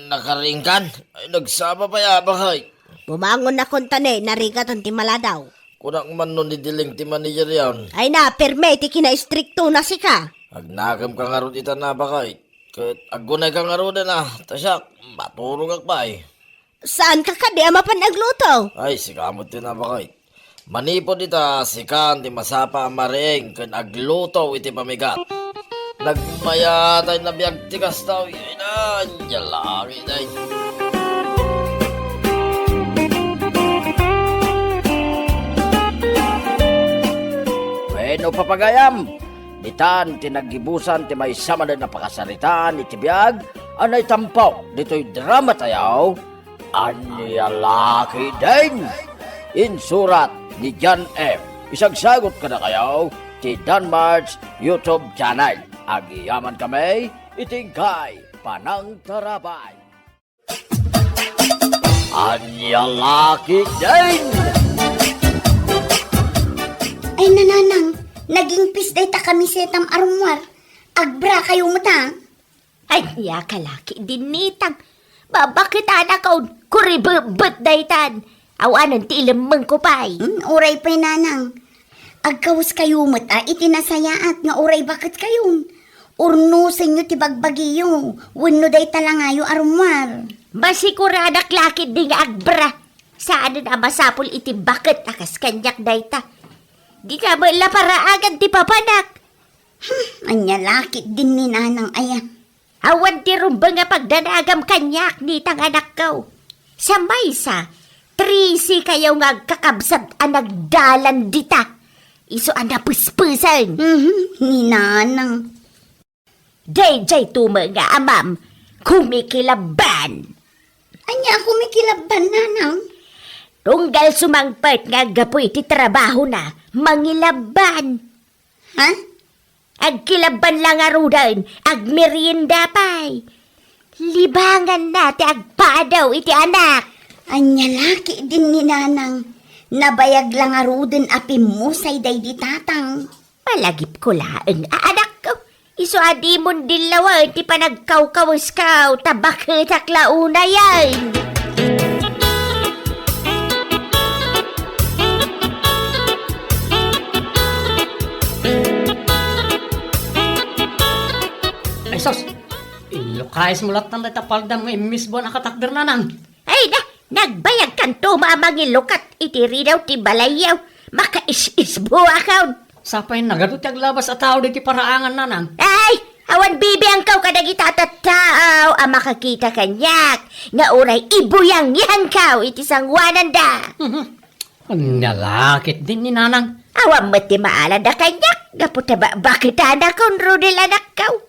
nakariingkan? Ay, nagsaba pay, abak, ay. Bumangon na kuntani, narigatan ti maladaw. Kunak man no ni Diling ti manager yan. Ay na, perme ti kinaistrikto na sika. Agnakem ka ngarud ita na, abak, ay. Ket aggunay ka ngaruden, ah. Ta siak, maturogak pay. Saanka kadi a mapan agluto? Ay, sika met ti nabakay. Manipud ita, sikan ti masapa a mariing ken agluto iti pamigat. Nagmayat a nabiag ti kasta, ay na, ania langit, ay. Wenno, papagayam, ditan ti naggibusan ti maysa manen a pakasaritaan iti biag a naitampok ditoy drama tayo, Ania la ketdin? Insurat ni John M. Isagsagut kadakayo ti Danmart's YouTube channel. Agyamankami, Iti Gay Panangtarabay. Ania la ketdin? Ay, nanang, nagingpis dayta kamisetam a rummuar. Agbra kayo met, a. Ania ka la ketdin, ninang? Babaket a nakon, kuribebet daytan. Awanen ti ilemmengko pay. Hmm, uray pay, nanang. Agkawes kayo met a iti nasayaat nga uray baket kayon. Urnosenyo ti bagbagiyo, wenno dayta langayo a rummuar. Masiguradak la ketdi nga agbra. Saanen a masapul iti baket a kas kaniak dayta. Dita met la paraagan ti papanak. Hmm, ania la ketdin, ninang, aya? Awan ti rumbeng a pagdanagam kaniak, ninang, anakko. Sa maysa, trese kayo nga agkakabsat a nagdalan dita. Isu a napespesen. Mhm, ninang. Daydiay tumo nga amam, kumikilabban. Ania kumikilabban, nanang? Tunggal sumangpet nga aggapu iti trabahona, mangilabban. Ha? Agkilabban la ngaruden, agmerienda pay. Libanganna ti agpadaw iti anak. Ania la ketdin, ninang? Nabayag la ngaruden a pimmusay daydi tatang. Palagipko laeng a anakko. Isu a dimon dillawen ti panagkawkawesko, ta baketak la unayen. Ay, sus! Inlukayesmo lattan dayta paldam nga immisbon a katakder, nanang. Ay na, nagbayagkanto a mangilukat iti ridaw ti balayyo. Makais-isbuakon. Sapay nagadu ti aglabas a tao diti paraangan, nanang. Ay, awan bibiangko kadagita a tattao a makakita kaniak nga uray ibuyangyangko iti sangoananda. Mhm. Ania la ketdin, ninang? Awan met ti maalada kaniak gapu ta babaketanakon, Rodel, anakko.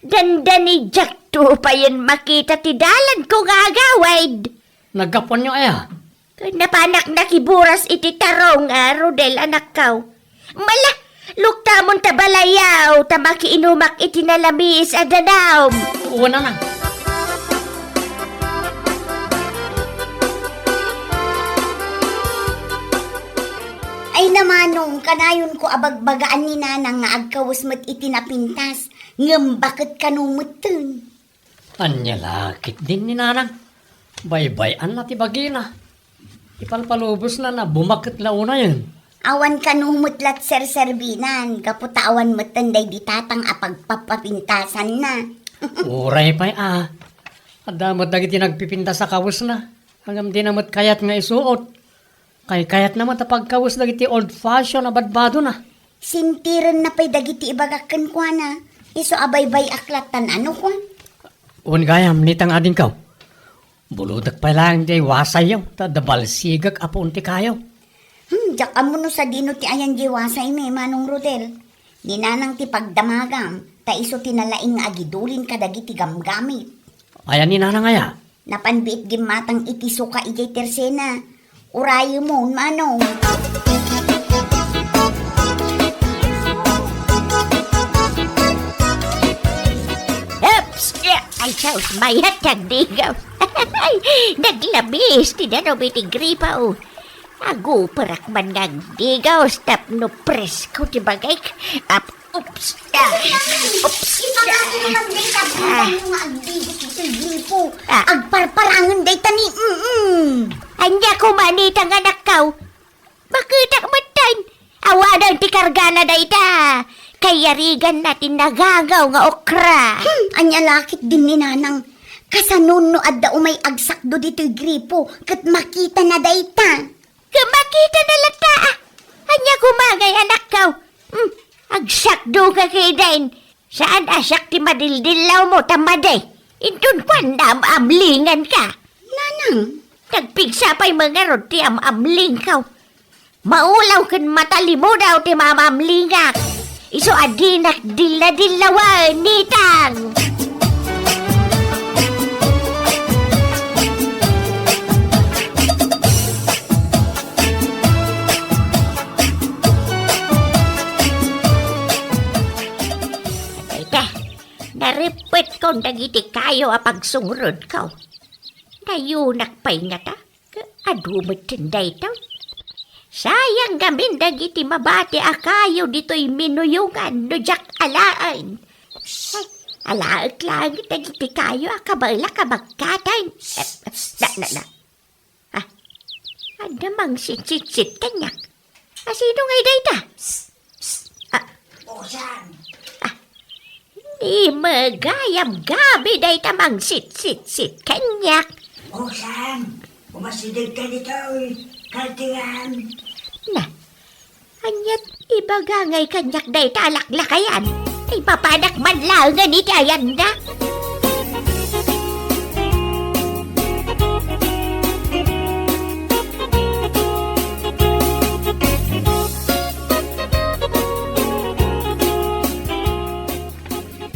Dandani diakto payen makita ti dalanko nga agawid. Naggapuanyo aya? Napanak nakiburas iti tarong a, Rodel, anakko. Mala, luktamon ta balayyo, ta makiinumak iti nalamiis a danum. Wen, nanang. Ay, namanong, kanayonko a bagbagaan ni nanang nga agkawes met iti napintas, ngem baket kano metten. Ania la ketdin, ninang? Baybay-anna ti bagina. Ipalpalubosna a bumaket la unayen. Awan kano met la ti serserbinan, gapu ta awan metten daydi tatang a pagpapapintasanna. Uray pay a. Adda met dagiti nagpipintas a kawesna, ngem dina met kayat nga isuot. Kaykayatna met a pagkawes dagiti old fashion a badbadona. Sintirenna pay dagiti ibagak kenkuana, isu a baybay-ak lattan a no kuan. Wen gayam, ninang, adingko. Bulotek pay laeng diay wasayyo, ta adda balsigek a puon ti kayo. Hmm, diak ammo no sadino ti ayan diay wasaymi, Manong Rodel. Ni nanang ti pagdamagam, ta isu ti nalaing nga agidulin kadagiti gamgamit. Aya ni nanang aya? Napan biit gimmatang iti suka idiay tersena. Urayemon, Manong. Eps! Ay, sus, mayat ti agdigaw. Naglabis ti danum iti gripo. Aguperak man nga agdigaw, tapno presko ti bagik. Ap-, oops. Ah, oops. Ipakita lang dayta, ah, nga agdigaw iti gripo. Ah. Agparparangen dayta ni, mm. Ania koma, ninang, anakko? Baketak metten. Awanen ti kargana dayta. Kayariganna ti nagangaw nga okra. Hmm, ania la ketdin ni nanang? Kasano no adda umay agsakdo ditoy gripo ket makitana dayta? Ket makitana latta, a. Ania koma ngay, anakko? Hmm, agsakdo ka ketdin. Saan a siak ti madildillawmo ta madi? Inton kuan, naam-amlinganka. Nanang? Nagpigsa pay ngarud ti am-amlingko. Maulaw ken matalimudaw ti maam-amlingak. Isu a dinak dilla-dillawen, ninang. Ita, narippet Dagiti kayo a pagsungrodko. Nayunak pay ngata. Adu metten daytoy. Sayang ngamin dagiti mabati a kayo ditoy minuyongan no diak alaen. Ay, alaek laeng dagiti kayo a kabaelak a bagkatan. Eh, na, na, na. Ah, adda mangsitsitsit kaniak. A, sino ngay dayta? Ah, Usang. Ah, ni magayam gabi dayta mangsitsitsit kaniak. Usang, umasideg ka ditoy, kaltiran. Na, aniat ibaga ngay kaniak dayta a laklakayan? Ay, mapanak man laengen iti ayanna.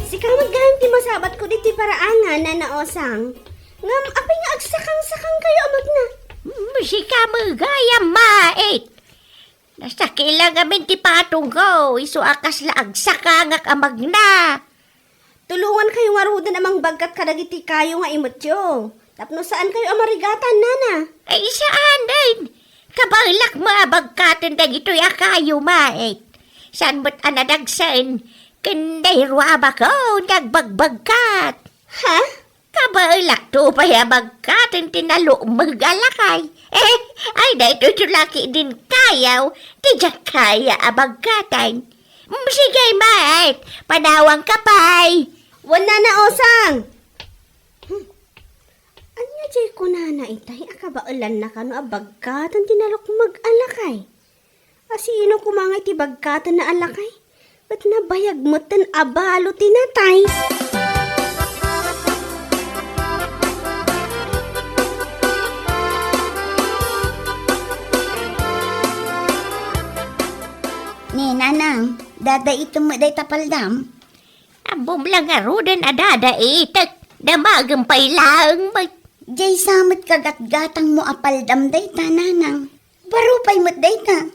Sika met gayam ti masabatko ditoy paraangan, Nana Osang. Ngem apay nga agsakang-sakangkayo a magna? Mm, sika met gayam, mait. Nasakit la ngamin ti patongko, isu a kasla agsakangak a magna. Tulongankayo ngaruden a mangbagkat kadagiti kayo nga imetyo, tapno saankayo a marigatan, nana. Ay, saanen. Kabaelak met a bagkaten dagitoy a kayo, mait. Saan met a nadagsen ken dayruabakon nga agbagbagkat. Ha? Kabaelakto pay a bagkaten ti nalukmeg a lakay. Eh, ay, daytoyto la ketdin kayo ti diak kaya a bagkaten. Mm, sige, mait. Panawangka pay. Wen, nana Osang. Hmm. Ania diay kunana itay a kabaelanna kano a bagkaten ti nalukmeg a lakay? A sino koma nga iti bagkatenna a lakay? Ket nabayag metten a balo ti natay. Ni Nanang, dadaitem met dayta paldam? Ammom la ngaruden a dadaitek, damagem pay laeng met. Diay sa met kagatgatangmo a paldam dayta, Nanang. Baro pay met dayta.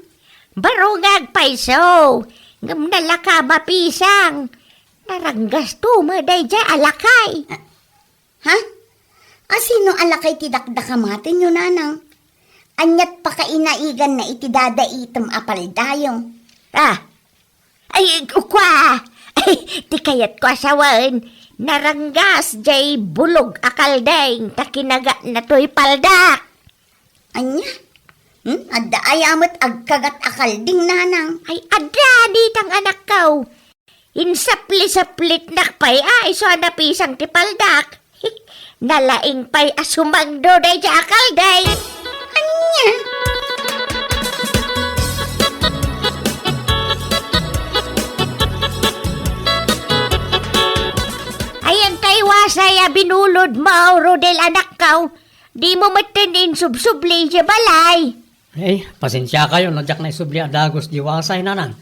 Baro nga agpayso, ngem nalaka mapisang. Naranggasto met daydiay a lakay. Ah, ha? A sino a lakay ti dakdakamatenyo, Nanang? Aniat pakainaiganna iti dadaitem a paldayo? Ah, ay, kua! Ay, ti kayatko a sawen, naranggas diay bulog a kalding ta kinagatna toy paldak. Ania? Hmm? Adda aya met agkagat a kalding, Nanang? Ay, adda, ditang anakko. Insapli-saplitnak pay a isu a napisang ti paldak. Nalaing pay a sumangdo daydiay a kalding. Ania? Ayan tay wasay a binulodmo, Rodel, anakko. Dimo metten insubsubli idiay balay. Ay, pasensiakayo no diak naisubli a dagus diay wasay, Nanang.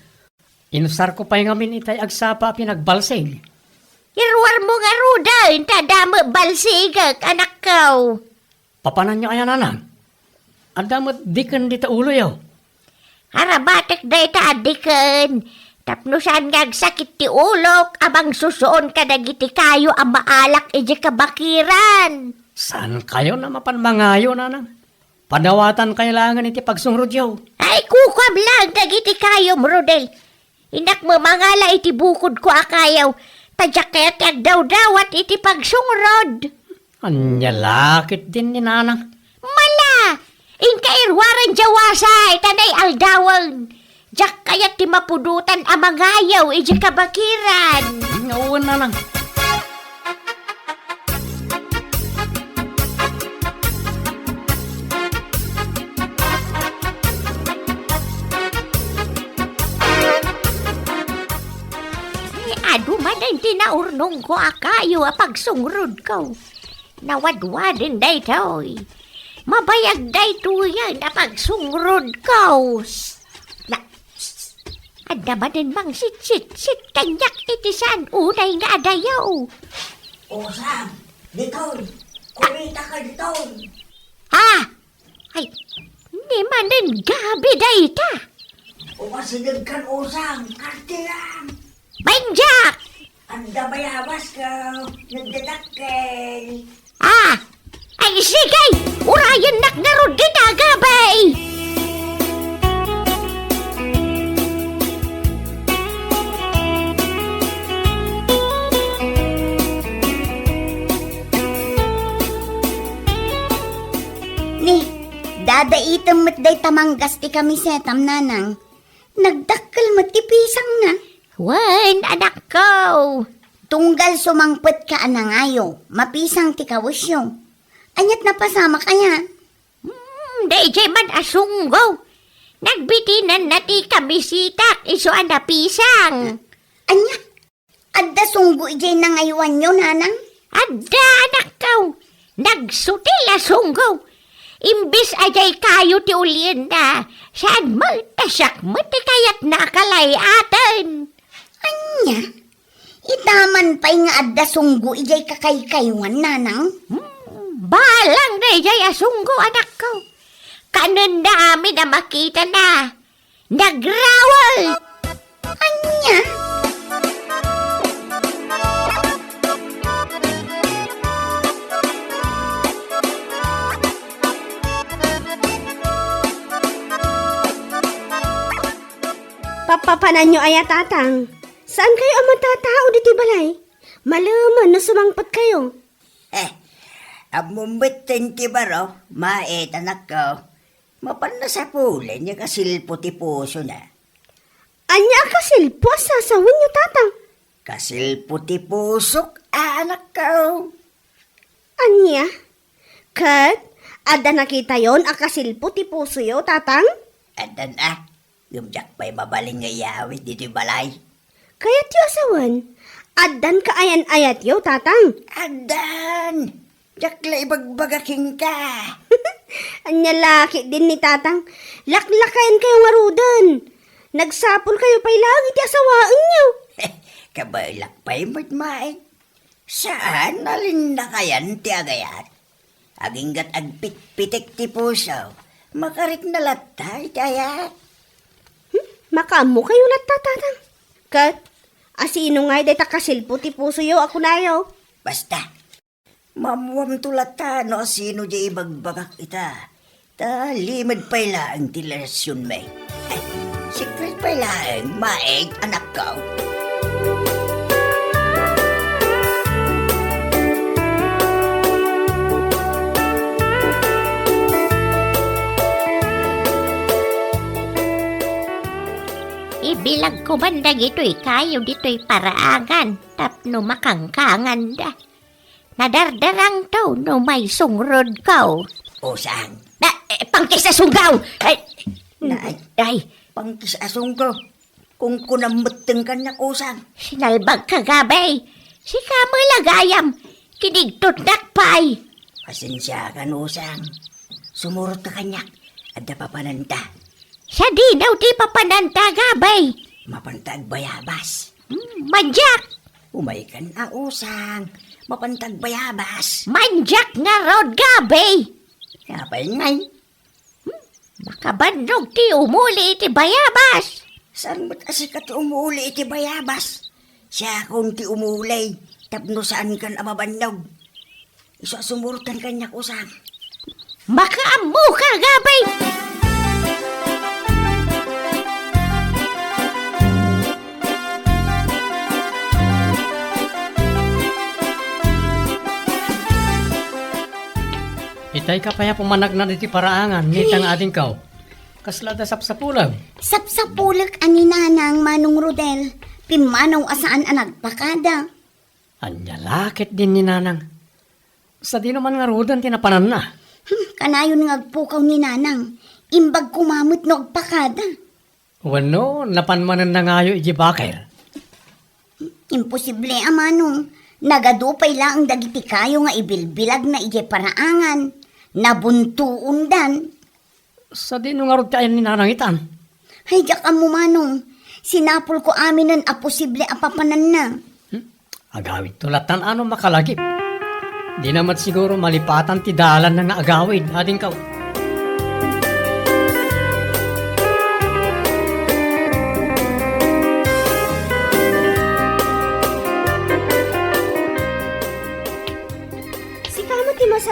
Inusarko pay ngamin itay agsapa a pinagbalsig. Iruarmo ngaruden ta adda met balsigek, anakko. Papananyo aya, Nanang? Adda met diken dita uloyo. Arabatek dayta a diken, tapno saan nga agsakit ti ulok a mangsusuon kadagiti kayo a maalak idiay kabakiran. Saankayon a mapan mangayo, Nanang? Padawatankayo laengen iti pagsungrodyo. Ay, kukuam laeng dagiti kayom, Rodel. Innak mamangala iti bukodko a kayo, ta diak kayat ti agdawdawat iti pagsungrod. Ania la ketdin ni Nanang? Mala! Inka iruaren diay wasay, ta nay-aldawen. Diak kayat ti mapudotan a mangayo idiay kabakiran. Wen, Nanang. Ni adu manen ti naurnongko a kayo a pagsungrodko. Nawadwaden daytoy. Mabayag daytoyen a pagsungrodko. Na, adda manen mangsitsitsit kaniak iti saan unay nga adayo. Usang, ditoy. Kumitaka ditoy. Ha? Ay, ni manen gabi dayta. Umasideg kan usang, kartiran. Benjak! Adda bayabasko, nagdadakkel. Ah! Ay, sige! Urayennak ngarud dita, Gabay! Ni, dadaitem met dayta manggas ti kamisetam, nanang. Nagdakkel met ti pisangna. Wen, anakko. Tunggal sumangpetka a nangayo, mapisang ti kawesyo. Aniat napasamak aya? Hmm, daydiay man a sunggo. Nagbitinanna ti kamisetak isu a napisang. Ania? Adda sunggo idiay nangayoanyo, nanang? Adda, anakko. Nagsutil a sunggo. Imbes a diay kayo ti ulienna, saan met, ta siak met ti kayatna a kalay-aten. Ania? Ita man pay nga adda sunggo idiay kakaykaywan, nanang? Hmm, balang daydiay a sunggo, anakko. Kanenna amin a makitana. Nagrawel! Ania? Papapananyo aya, Tatang? Saan kayo a matatao ditoy balay? Malemen no sumangpet kayo. Eh, ammom met ti baro, Maet, anakko. Mapan nasapulen nga kasilpo ti pusona. Ania a kasilpo a sasawenyo, Tatang? Kasilpo ti pusok, anakko. Ania? Ket, adda nakitayon a kasilpo ti pusoyo, Tatang? Addan a, ngem diak pay mabalin nga iyawid ditoy balay. Kayatyo a sawen, addan kaayan-ayatyo, Tatang? Addan! Diak la ibagbaga kenka. Ania la ketdin ni Tatang, laklakayen kayo ngaruden. Nagsapul kayo pay laeng iti asawaenyo. Kabaelak pay met, Maet. Saan a linnakayan ti agayat. Aginggat agpitpitek ti puso, makarikna latta iti ayat. Hmm? Makaammo kayo latta, Tatang? Ket, asino ngay dayta kasilpo ti pusoyo a kunayo? Basta, maammoamto latta no asino diay ibagbagak ita. Ta limed pay laeng ti relasionmi. Ay, secret pay laeng, Maet, anakko. Ibilagko man dagitoy kayo ditoy paraangan tapno makangkanganda. Nadardarangto no maisungrod ko. Usang. Na, eh, pangkis a sunggaw! Ay, Nay, ay. Pangkis a sunggaw. Kunkunam metten kaniak, Usang. Sinalbagka, Gabay. Sika met la gayam. Kinigtotnak pay. Pasensiakan, Usang. Sumurotka kaniak. Adda papananta. Sadino ti papananta, Gabay? Mapanta agbayabas. Hmm, mandiak. Umaykan a, Usang. Mapanta agbayabas. Mandiak ngarud, Gabay. Apay ngay? Hmm, makabannog ti umuli iti bayabas. Saan met a sika ti umuli iti bayabas? Siakon ti umuli tapno saankan a mabannog. Isu a sumurotan kaniak, Usang. Makaammoka, Gabay! Itay ka pay a pumanagnan iti paraangan, ni tang adingko. Kasla da sapsapulem? Sapsapulek a ni Nanang, Manong Rodel. Pimmanaw a saan a nagpakada. Ania la ketdin ni Nanang? Sadino man ngaruden ti napananna? Hmm, kanayon nga agpukaw ni Nanang. Imbag koma met no agpakada. Wenno, napan manen nangayo idiay baker? Imposible a, Manong. Nagadu pay laeng dagiti kayo nga ibilbilagna idiay paraangan. Nabuntoondan. Sadino ngarud ti ayan ni Nanang itan? Ay, diak ammo, Manong. Sinapulko aminen a posible a papananna. Hmm? Agawidto lattan a no makalagip. Dina met siguro malipatan ti dalanna nga agawid, adingko.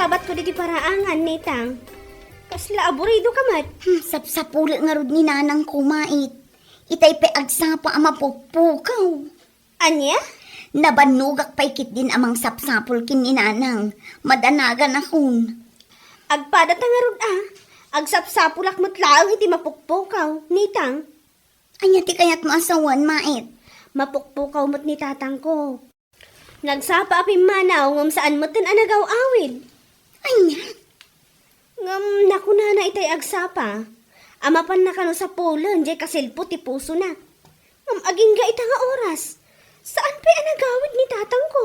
Abat ko diti paraangan, Nitang. Kasla aburido ka met. Hmm, sapsapulek ngarud ni Nanang ko, Mait. Itay pay agsapa a mapukpukaw. Ania? Nabannogak pay ketdin a mangsapsapul ken ni Nanang. Madanagan akon. Agpada ta ngarud a. Agsapsapulak met laeng iti mapukpukaw, Nitang. Ania ti kayatmo a sawen, Mait? Mapukpukaw met ni tatangko. Nagsapa a pimmanaw ngem saan metten a nagaw-awid. Ania? Ngem nakunana itay agsapa a mapanna kano sapulen diay kasilpo ti pusona. Ngem agingga ita nga oras, saan pay a nagawid ni tatangko.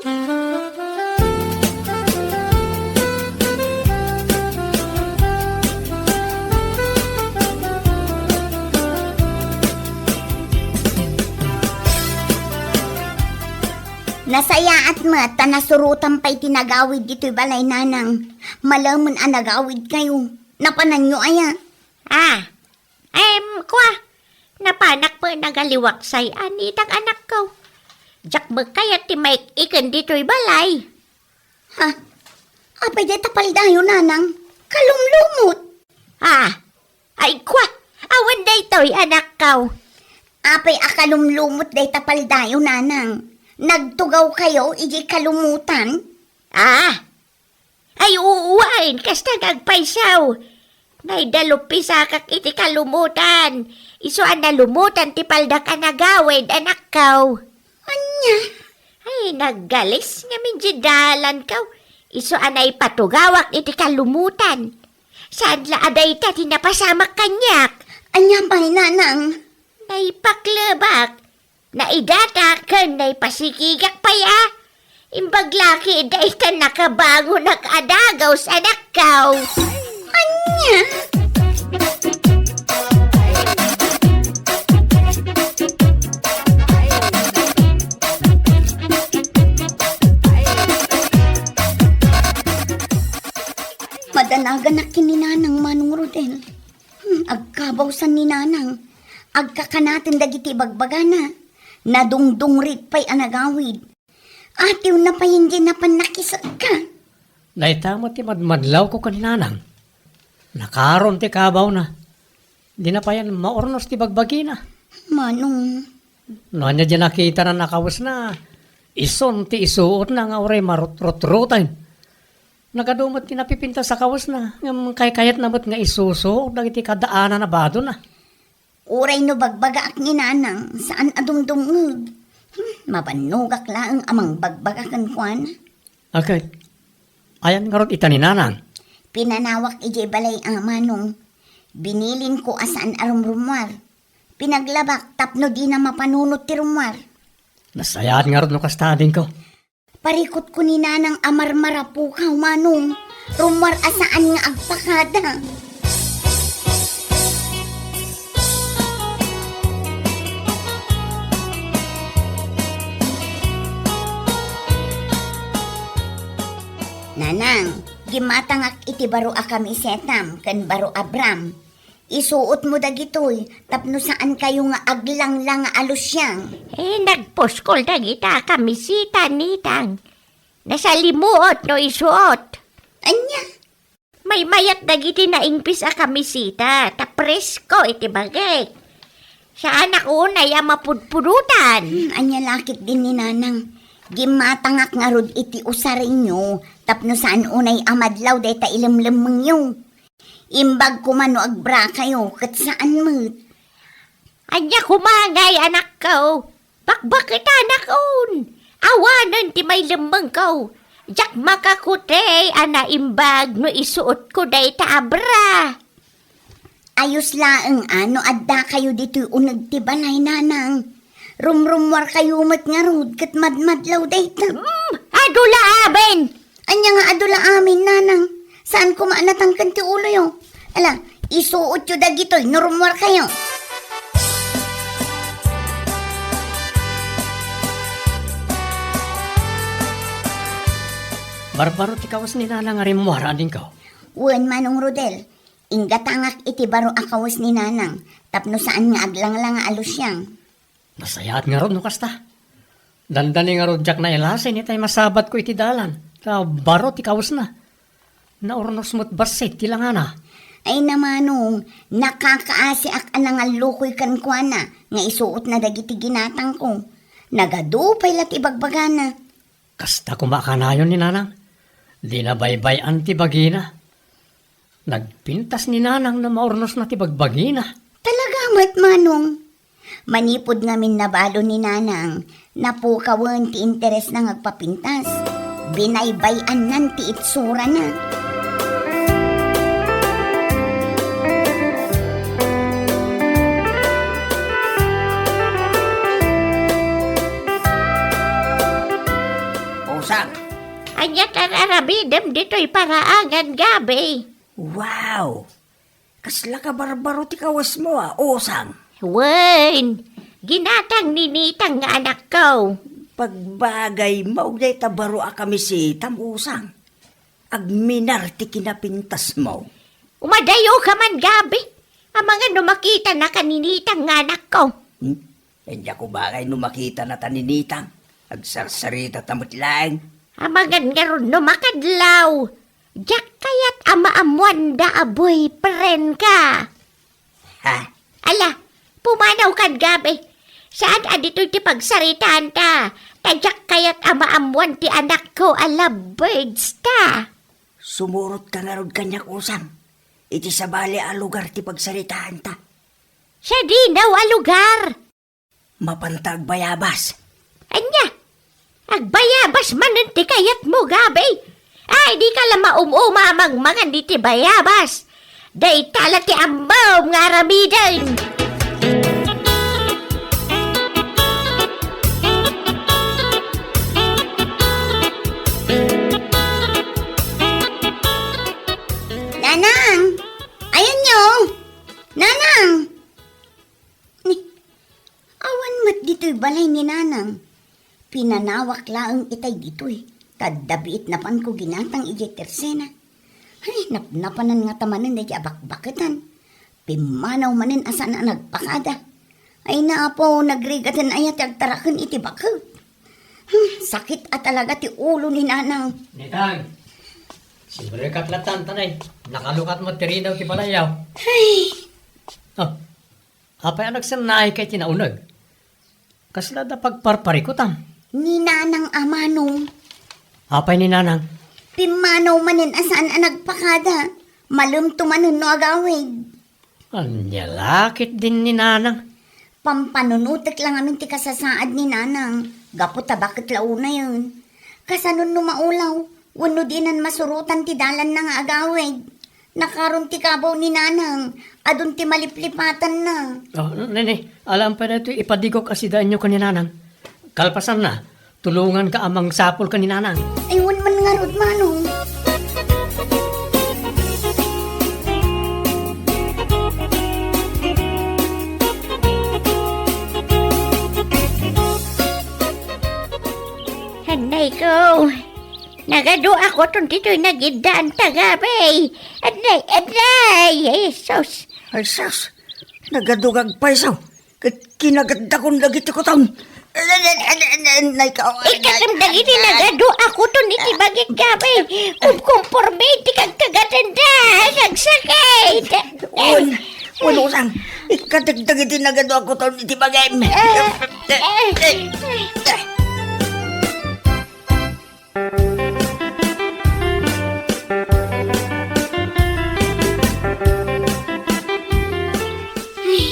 Nasayaat met ta nasurotan pay ti nagawid ditoy balay, Nanang. Malemen a nagawidkayo. Napananyo aya? Ah, em, kua, napanak met nagaliwaksay a Nitang, anakko. Diak met kayat ti maik-iken ditoy balay. Ha? Apay dayta paldayo, Nanang? Kalumlumot. Ah, ay, kua, awan daytoy, anakko. Apay a kalumlumot dayta paldayo, Nanang? Nagtugawkayo idiay kalumutan? Ah, ay, uu, wen, kasta nga agpayso. Naidaluppisakak iti kalumutan. Isu a nalumutan ti paldak a nagawid, anakko. Ania? Ay, naggalis ngamin diay dalanko. Isu a naipatugawak iti kalumutan. Saan la a dayta ti napasamak kaniak? Ania pay, Nanang? Naipaklebak. Naidatak ken naipasikigak pay a. Imbag la ketdi ta nakabangonak a dagus, anakko. Ania? Madanaganak ken ni Nanang, Manong Rodel. Hmm, agkabawsan ni Nanang. Agkakanaten dagiti bagbagana. Nadungdungrit pay a nagawid. Atiwna pay diay napan nakisekka. Dayta met ti madmadlawko ken ni Nanang. Nakaron ti kabawna. Dina payen maurnos ti bagbagina. Manong. No ania diay nakitana a kawesna, isun ti isuotna nga uray marutrutrutan. Nagadu met ti napipintas a kawesna, ngem kaykayatna met nga isusuot dagiti kaddaan a nabadona. Uray no bagbagaak ni Nanang, saan a dumdumngeg. Hmm, mabannogak laeng a mangbagbaga kenkuana. Aket, ayan ngarud ita ni Nanang? Pinanawak idiay balay a, Manong. Binilinko a saan a rumrummuar. Pinaglabak tapno dina mapanunot ti rummuar. Nasayaat ngarud no kasta, adingko. Parikutko ni Nanang a marmarapukaw, Manong. Rummuar a saan nga agpakada. Nanang, gimmatangak iti baro a kamisetam ken baro a bram. Isuotmo dagitoy tapno saankayo nga aglanglang a lusiang. Eh, nagpuskol dagita a kamiseta, Nitang. Nasalimuot no isuot. Ania? Maymayat dagiti naingpis a kamiseta, ta presko iti bagik. Saanak unay a mapudpudotan. Hmm, ania la ketdin ni Nanang? Gimmatangak ngarud iti usarenyo tapno saan unay a madlaw dayta ilemlemmengyo. Imbag koma no agbrakayo, ket saan met. Ania koma ngay, anakko? Bakbaketanakon. Awanen ti mailemmengko. Diak makakutey a naimbag no isuotko dayta a bra. Ayos laeng a no addakayo ditoy uneg ti balay, Nanang. Rumrummuarkayo met ngarud ket madmadlaw dayta. Hmm, adu la amin. Ania nga adu la amin, Nanang? Saan koma a natangken ti uloyo? Ala, isuotyo dagitoy no rummuarkayo. Barbaro ti kawes ni Nanang a rimmuar, adingko. Wen, Manong Rodel, inggatangak iti baro a kawes ni Nanang tapno saan nga aglanglang a lusiang. Nasayaat ngarud no kasta. Dandani ngarud diak nailasin itay masabatko iti dalan, ta baro ti kawesna. Naurnos met bassit ti langana. Ay na, manong, nakakaasiak a nangallukoy kenkuana nga isuotna dagiti ginatangko. Nagadu pay la ti bagbagana. Kasta koma a kanayon ni Nanang. Dina baybay-an ti bagina. Nagpintas ni Nanang no maurnosna ti bagbagina. Talaga met, manong. Manipud ngamin nabalo ni Nanang, napukawen ti interesna nga agpapintas. Binaybay-annan ti itsurana. Usang. Ania ti ar-aramidenmo ditoy paraanan, Gabi? Wow! Kasla kabarbaro ti kawesmo a, Usang. Wen, ginatang ni Nitang nga anakko. Pagbagaymo, dayta baro a kamiseta, Usang. Agminar ti kinapintasmo. Umadayoka man, Gabi. Amangan no makitanaka ni Nitang nga anakko. Hmm? Ania ko bagay no makitanata ni Nitang. Agsarsaritata met laeng. Amangan ngarud no makadlaw. Diak kayat a maammoanda a boyfriendka. Ha? Ala, pumanawkan, Gabi. Saan a ditoy ti pagsaritaanta, ta diak kayat a maammoan ti anakko a lovebirds ta. Sumurotka ngarud kaniak, Usang. Iti sabali a lugar ti pagsaritaanta. Sadino a lugar? Mapanta agbayabas. Ania? Agbayabas manen ti kayatmo, Gabi? Ay, dika la maum-uma a mangmangan iti bayabas. Dayta la ti ammom nga aramiden. Nanang! Ayanyo! Nanang! Ni, awan met ditoy balay ni Nanang. Pinanawak laeng itay ditoy, ta adda biit napanko ginatang idiay tersena. Ay, napnapanan ngata manen daydi a bakbaketan. Pimmanaw manen a saan a nagpakada. Ay, Apo, nagrigaten aya ti agtaraken iti baket. Hmm, sakit a talaga ti ulo ni Nanang. Nitang, simrekak latta, tanay. Nakalukat met ti rinaw ti balayyo. Ay. Oh, Apay a nagsennaayka iti nauneg? Kasla adda pagparparikutam? Ni Nanang a manong. Apay ni Nanang? Pimmanaw manen a saan a nagpakada. Malemto manen no agawid. Ania la ketdin ni Nanang? Pampanunotek la ngamin ti kasasaad ni Nanang. Gapu ta baket la unayen. Kasano no maulaw? Wenno dinan masurotan ti dalanna nga agawid. Nakaron ti kabaw ni Nanang, adun ti maliplipatanna. Oh, nene, alam pa na ito, ipadigok a sidaanyo ka ni Nanang. Kalpasanna, tulungan ka a mangsapul ka ni Nanang. Ay, wen man ngarud, manong. Anay ko. Nagadu a kuton ditoy nagiddaanta, Gabi. Anay, anay, Jesus. Ay, sus. Nagadu nga agpayso. Ket kinagatdakon dagiti kuton. Anay ka, anay ka. Ikkatem dagiti nagadu a kuton iti bagik, Gabi. Kumkumpormi ti kagkagatenda. Nagsakit. Wen, wen, Usang. Ikkatek dagiti nagadu a kuton iti bagim. Eh, eh, eh. Ay,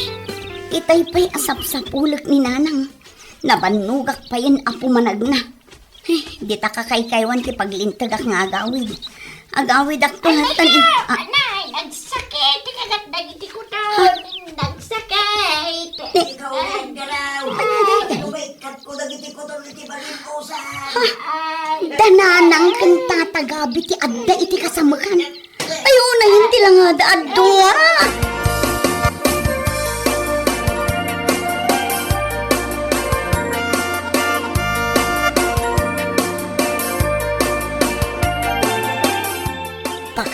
itay pay a sapsapulek ni Nanang. Nabannogak payen a pumanagna. Ay, dita kakaykaywan ti paglintegak nga agawid. Agawidak to. Anay, natan-, ah. Anay, nagsakit ti kagat dagiti kuton. Ha? Nagsakit. Ni- Ikaw, Daraw. Anay. Kat ko dagiti kuton iti bagim, Usang. Ha? Ay. Da Nanang ken Tata Gabi ti adda iti kasamekan. Ay, unayen ti langada a dua.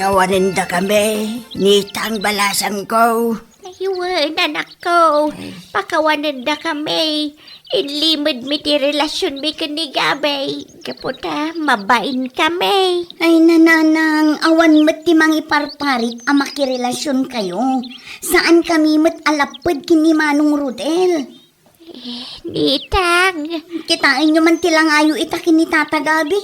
Pakawanendakami, Nitang balasangko. Ay, wen, anakko. Pakawanendakami. Inlimedmi ti relasionmi ken ni Gabby. Gapu ta, mabainkami. Ay, nanang, awan met ti mangiparparit a makirelasionkayo. Saankami met a lapped ken ni Manong Rodel. Eh, Nitang. Kitaenyo man ti langayo ita ken ni Tata Gabby.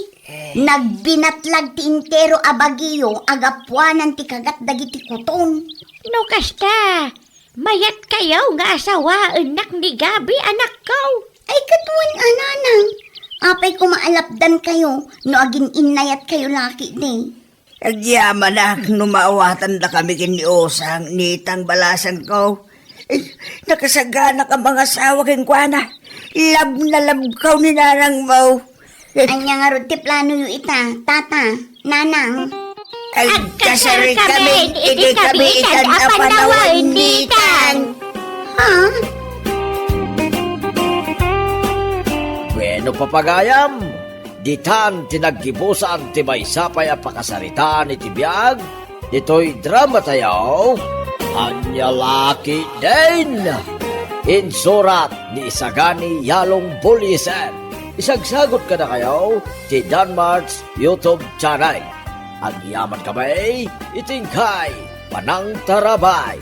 Nagbinatlag ti entero a bagiyo a gapuanan ti kagat dagiti kuton. No kasta, mayatkayo nga asawaennak ni Gabby, anakko. Ay, ket wen a, nanang. Apay koma a lapdankayo no agin-innayatkayo la ketdi? Agyamanak no maawatandakami ken ni Osang, Nitang, balasangko. Eh, nakasaganak a mangasawa kenkuana. Love na love ko ni nanangmo. Ania ngarud ti planoyo ita, tata, nanang? Agkasarkami iti kabiitan a panawen, Nitang. Ha? Bueno, papagayam, ditan ti naggibusan ti maysa pay a pakasaritaan iti biag ditoy dramatayo. Ania la ketdin? Insurat ni Isagani Yalong Buliesen. Isagsagut kadakayo ti Danmart's YouTube channel. Agyamankami iti inkay panangtarabay.